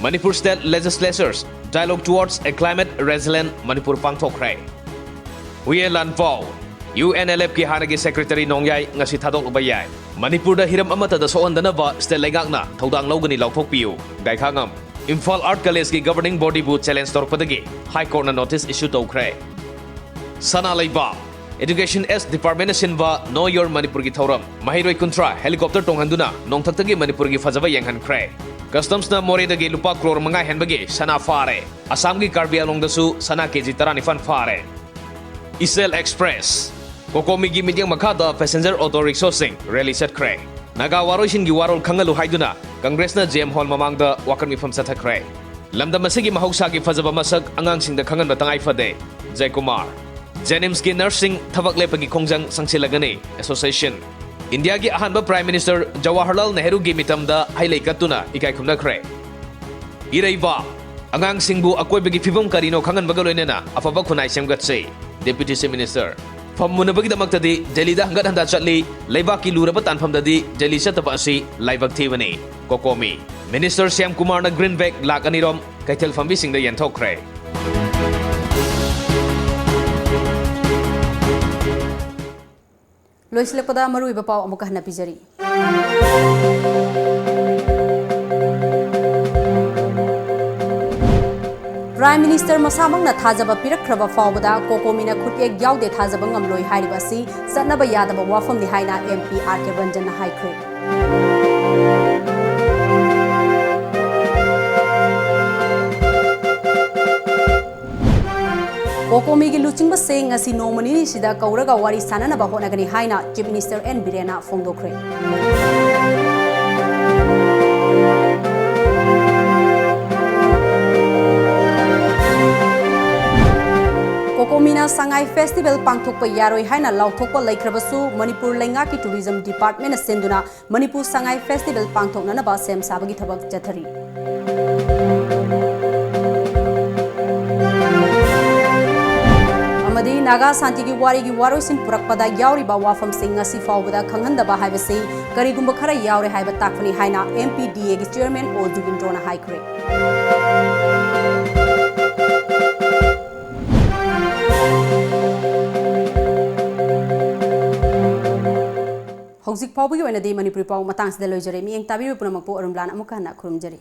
Manipur State Legislatures Dialogue Towards a Climate Resilient Manipur ꯄꯥꯡꯊꯣꯛꯈ꯭ꯔꯦ꯫ ꯍꯨꯏꯌꯦꯟ ꯂꯥꯟꯄꯥꯎ꯫ UNLFꯀꯤ ꯍꯥꯟꯅꯒꯤ secretary ꯅꯣꯡꯌꯥꯏ ꯉꯁꯤ ꯊꯥꯗꯣꯛꯂꯨꯕ ꯌꯥꯏ꯫ ꯃꯅꯤꯄꯨꯔꯗ ꯍꯤꯔꯝ ꯑꯃꯠꯇꯗ ꯁꯣꯛꯍꯟꯗꯅꯕ state ꯂꯩꯉꯥꯛꯅ ꯊꯧꯗꯥꯡ ꯂꯧꯒꯅꯤ ꯂꯥꯎꯊꯣꯛꯄꯤꯌꯨ꯫ ꯒꯥꯏꯈꯥꯉꯝ꯫ Imphal Art Collegeꯀꯤ governing bodyꯕꯨ challenge ꯇꯧꯔꯛꯄꯗꯒꯤ High Courtꯅ notice issue ꯇꯧꯈ꯭ꯔꯦ꯫ ꯁꯅꯥ ꯂꯩꯕꯥꯛ꯫ Education S Departmentꯅ ꯁꯤꯟꯕ Know Your Manipurꯒꯤ ꯊꯧꯔꯝ꯫ ꯃꯍꯩꯔꯣꯏ ꯀꯨꯟꯊ꯭ꯔꯥ helicopter ꯇꯣꯡꯍꯟꯗꯨꯅ ꯅꯣꯡꯊꯛꯇꯒꯤ ꯃꯅꯤꯄꯨꯔꯒꯤ ꯐꯖꯕ ꯌꯦꯡꯍꯟꯈ꯭ꯔꯦ꯫ Customsꯅ ꯃꯣꯔꯦꯗꯒꯤ ꯂꯨꯄꯥ ꯀ꯭ꯔꯣꯔ ꯃꯉꯥ ꯍꯦꯟꯕꯒꯤ ꯁꯅꯥ ꯐꯥꯔꯦ꯫ ꯑꯁꯥꯝꯒꯤ ꯀꯥꯔꯕꯤ ꯑꯪꯂꯣꯡꯗꯁꯨ ꯁꯅꯥ ꯀꯦꯖꯤ ꯇꯔꯥꯅꯤꯄꯥꯟ ꯐꯥꯔꯦ꯫ ꯏꯆꯦꯜ ꯑꯦꯛꯁꯄ꯭ꯔꯦꯁ꯫ ꯀꯣꯀꯣꯃꯤꯒꯤ ꯃꯤꯠꯌꯦꯡ ꯃꯈꯥꯗ passenger auto rickshawꯁꯤꯡ rally ꯆꯠꯈ꯭ꯔꯦ꯫ ꯅꯥꯒꯥ ꯋꯥꯔꯣꯏꯁꯤꯟꯒꯤ ꯋꯥꯔꯣꯜ ꯈꯪꯍꯜꯂꯨ ꯍꯥꯏꯗꯨꯅ ꯀꯪꯒ꯭ꯔꯦꯁꯅ JM Hall ꯃꯃꯥꯡꯗ ꯋꯥꯀꯠ ꯃꯤꯐꯝ ꯆꯠꯊꯈ꯭ꯔꯦ꯫ ꯂꯝꯗꯝ ꯑꯁꯤꯒꯤ ꯃꯍꯧꯁꯥꯒꯤ ꯐꯖꯕ ꯃꯁꯛ ꯑꯉꯥꯡꯁꯤꯡꯗ ꯈꯪꯍꯟꯕ ꯇꯉꯥꯏ ꯐꯗꯦ꯫ ꯖꯌꯀꯨꯃꯥꯔ꯫ JNIMSꯀꯤ ꯅꯔꯁꯁꯤꯡ ꯊꯕꯛ ꯂꯦꯞꯄꯒꯤ ꯈꯣꯡꯖꯪ ꯁꯪꯁꯤꯜꯂꯒꯅꯤ꯫ Association꯫ ꯏꯟꯗꯤꯌꯥꯒꯤ ꯑꯍꯥꯟꯕ Prime Minister ꯖꯋꯥꯍꯔꯂꯥꯜ ꯅꯦꯍꯔꯨꯒꯤ ꯃꯤꯇꯝꯗ ꯍꯩ ꯂꯩ ꯀꯠꯇꯨꯅ ꯏꯀꯥꯏ ꯈꯨꯝꯅꯈ꯭ꯔꯦ꯫ ꯏꯔꯩꯕꯥꯛ꯫ ꯑꯉꯥꯡꯁꯤꯡꯕꯨ ꯑꯀꯣꯏꯕꯒꯤ ꯐꯤꯕꯝ ꯀꯔꯤꯅꯣ ꯈꯪꯍꯟꯕꯒ ꯂꯣꯏꯅꯅ ꯑꯐꯕ ꯈꯨꯟꯅꯥꯏ ꯁꯦꯝꯒꯠꯁꯤ꯫ Deputy Chief Minister꯫ ꯐꯝ ꯃꯨꯟꯅꯕꯒꯤꯗꯃꯛꯇꯗꯤ ꯗꯦꯜꯂꯤꯗ ꯍꯪꯒꯠ ꯍꯟꯗꯥ ꯆꯠꯂꯤ, ꯂꯩꯕꯥꯛꯀꯤ ꯂꯨꯔꯕ ꯇꯥꯟꯐꯝꯗꯗꯤ ꯗꯦꯜꯂꯤ ꯆꯠꯇꯕ ꯑꯁꯤ ꯂꯥꯏꯕꯛ ꯊꯤꯕꯅꯤ꯫ ꯀꯣꯀꯣꯃꯤ꯫ Minister ꯁ꯭ꯌꯥꯝ ꯀꯨꯃꯥꯔꯅ green bag ꯂꯥꯈ ꯑꯅꯤꯔꯣꯝ ꯀꯩꯊꯦꯜ ꯐꯝꯕꯤꯁꯤꯡꯗ ꯌꯦꯟꯊꯣꯛꯈ꯭ꯔꯦ꯫ ꯂꯣꯏꯁꯤꯜꯂꯛꯄꯗ ꯃꯔꯨꯑꯣꯏꯕ ꯄꯥꯎ ꯑꯃꯨꯛꯀ ꯍꯟꯅ ꯄꯤꯖꯔꯤ꯫ Prime Minister ꯃꯁꯥꯃꯛꯅ ꯊꯥꯖꯕ ꯄꯤꯔꯛꯈ꯭ꯔꯕ ꯐꯥꯎꯕꯗ ꯀꯣꯀꯣꯃꯤꯅ ꯈꯨꯠꯌꯦꯛ ꯌꯥꯎꯗꯦ ꯊꯥꯖꯕ ꯉꯝꯂꯣꯏ ꯍꯥꯏꯔꯤꯕ ꯑꯁꯤ ꯆꯠꯅꯕ ꯌꯥꯗꯕ ꯋꯥꯐꯝꯅꯤ ꯍꯥꯏꯅ M P R K ꯔꯟꯖꯟꯅ ꯍꯥꯏꯈ꯭ꯔꯦ꯫ ꯀꯣꯀꯣꯃꯤꯒꯤ ꯂꯨꯆꯤꯡꯕꯁꯤꯡ ꯉꯁꯤ ꯅꯣꯡꯃ ꯅꯤꯅꯤꯁꯤꯗ ꯀꯧꯔꯒ ꯋꯥꯔꯤ ꯁꯥꯟꯅꯅꯕ ꯍꯣꯠꯅꯒꯅꯤ ꯍꯥꯏꯅ Chief Minister N ꯕꯤꯔꯦꯟꯅ ꯐꯣꯡꯗꯣꯛꯈ꯭ꯔꯦ꯫ ꯀꯣꯀꯣꯃꯤꯅ ꯁꯉꯥꯏ Festival ꯄꯥꯡꯊꯣꯛꯄ ꯌꯥꯔꯣꯏ ꯍꯥꯏꯅ ꯂꯥꯎꯊꯣꯛꯄ ꯂꯩꯈ꯭ꯔꯕꯁꯨ, ꯃꯅꯤꯄꯨꯔ ꯂꯩꯉꯥꯛꯀꯤ Tourism Department ꯅ ꯁꯤꯟꯗꯨꯅ ꯃꯅꯤꯄꯨꯔ ꯁꯉꯥꯏ Festival ꯄꯥꯡꯊꯣꯛꯅꯅꯕ ꯁꯦꯝ ꯁꯥꯕꯒꯤ ꯊꯕꯛ ꯆꯠꯊꯔꯤ꯫ ꯑꯃꯗꯤ ꯅꯥꯒꯥ ꯁꯥꯟꯇꯤꯒꯤ ꯋꯥꯔꯤꯒꯤ ꯋꯥꯔꯣꯏꯁꯤꯟ ꯄꯨꯔꯛꯄꯗ ꯌꯥꯎꯔꯤꯕ ꯋꯥꯐꯝꯁꯤꯡ ꯉꯁꯤ ꯐꯥꯎꯕꯗ ꯈꯪꯍꯟꯗꯕ ꯍꯥꯏꯕꯁꯤ ꯀꯔꯤꯒꯨꯝꯕ ꯈꯔ ꯌꯥꯎꯔꯦ ꯍꯥꯏꯕ ꯇꯥꯛꯄꯅꯤ ꯍꯥꯏꯅ M P D A ꯒꯤ Chairman O ꯖꯨꯒꯤꯟꯗ꯭ꯔꯣꯅ ꯍꯥꯏꯈ꯭ꯔꯦ꯫ ꯍꯧꯖꯤꯛ ꯐꯥꯎꯕꯒꯤ ꯑꯣꯏꯅꯗꯤ ꯃꯅꯤꯄꯨꯔꯤ ꯄꯥꯎ ꯃꯇꯥꯡꯁꯤꯗ ꯂꯣꯏꯖꯔꯦ꯫ ꯃꯤꯠꯌꯦꯡ ꯇꯥꯕꯤꯔꯤꯕ ꯄꯨꯝꯅꯃꯛꯄꯨ ꯑꯔꯨꯝꯂꯥꯟ ꯑꯃꯨꯛꯀ ꯍꯟꯅ ꯈꯨꯔꯨꯝꯖꯔꯤ꯫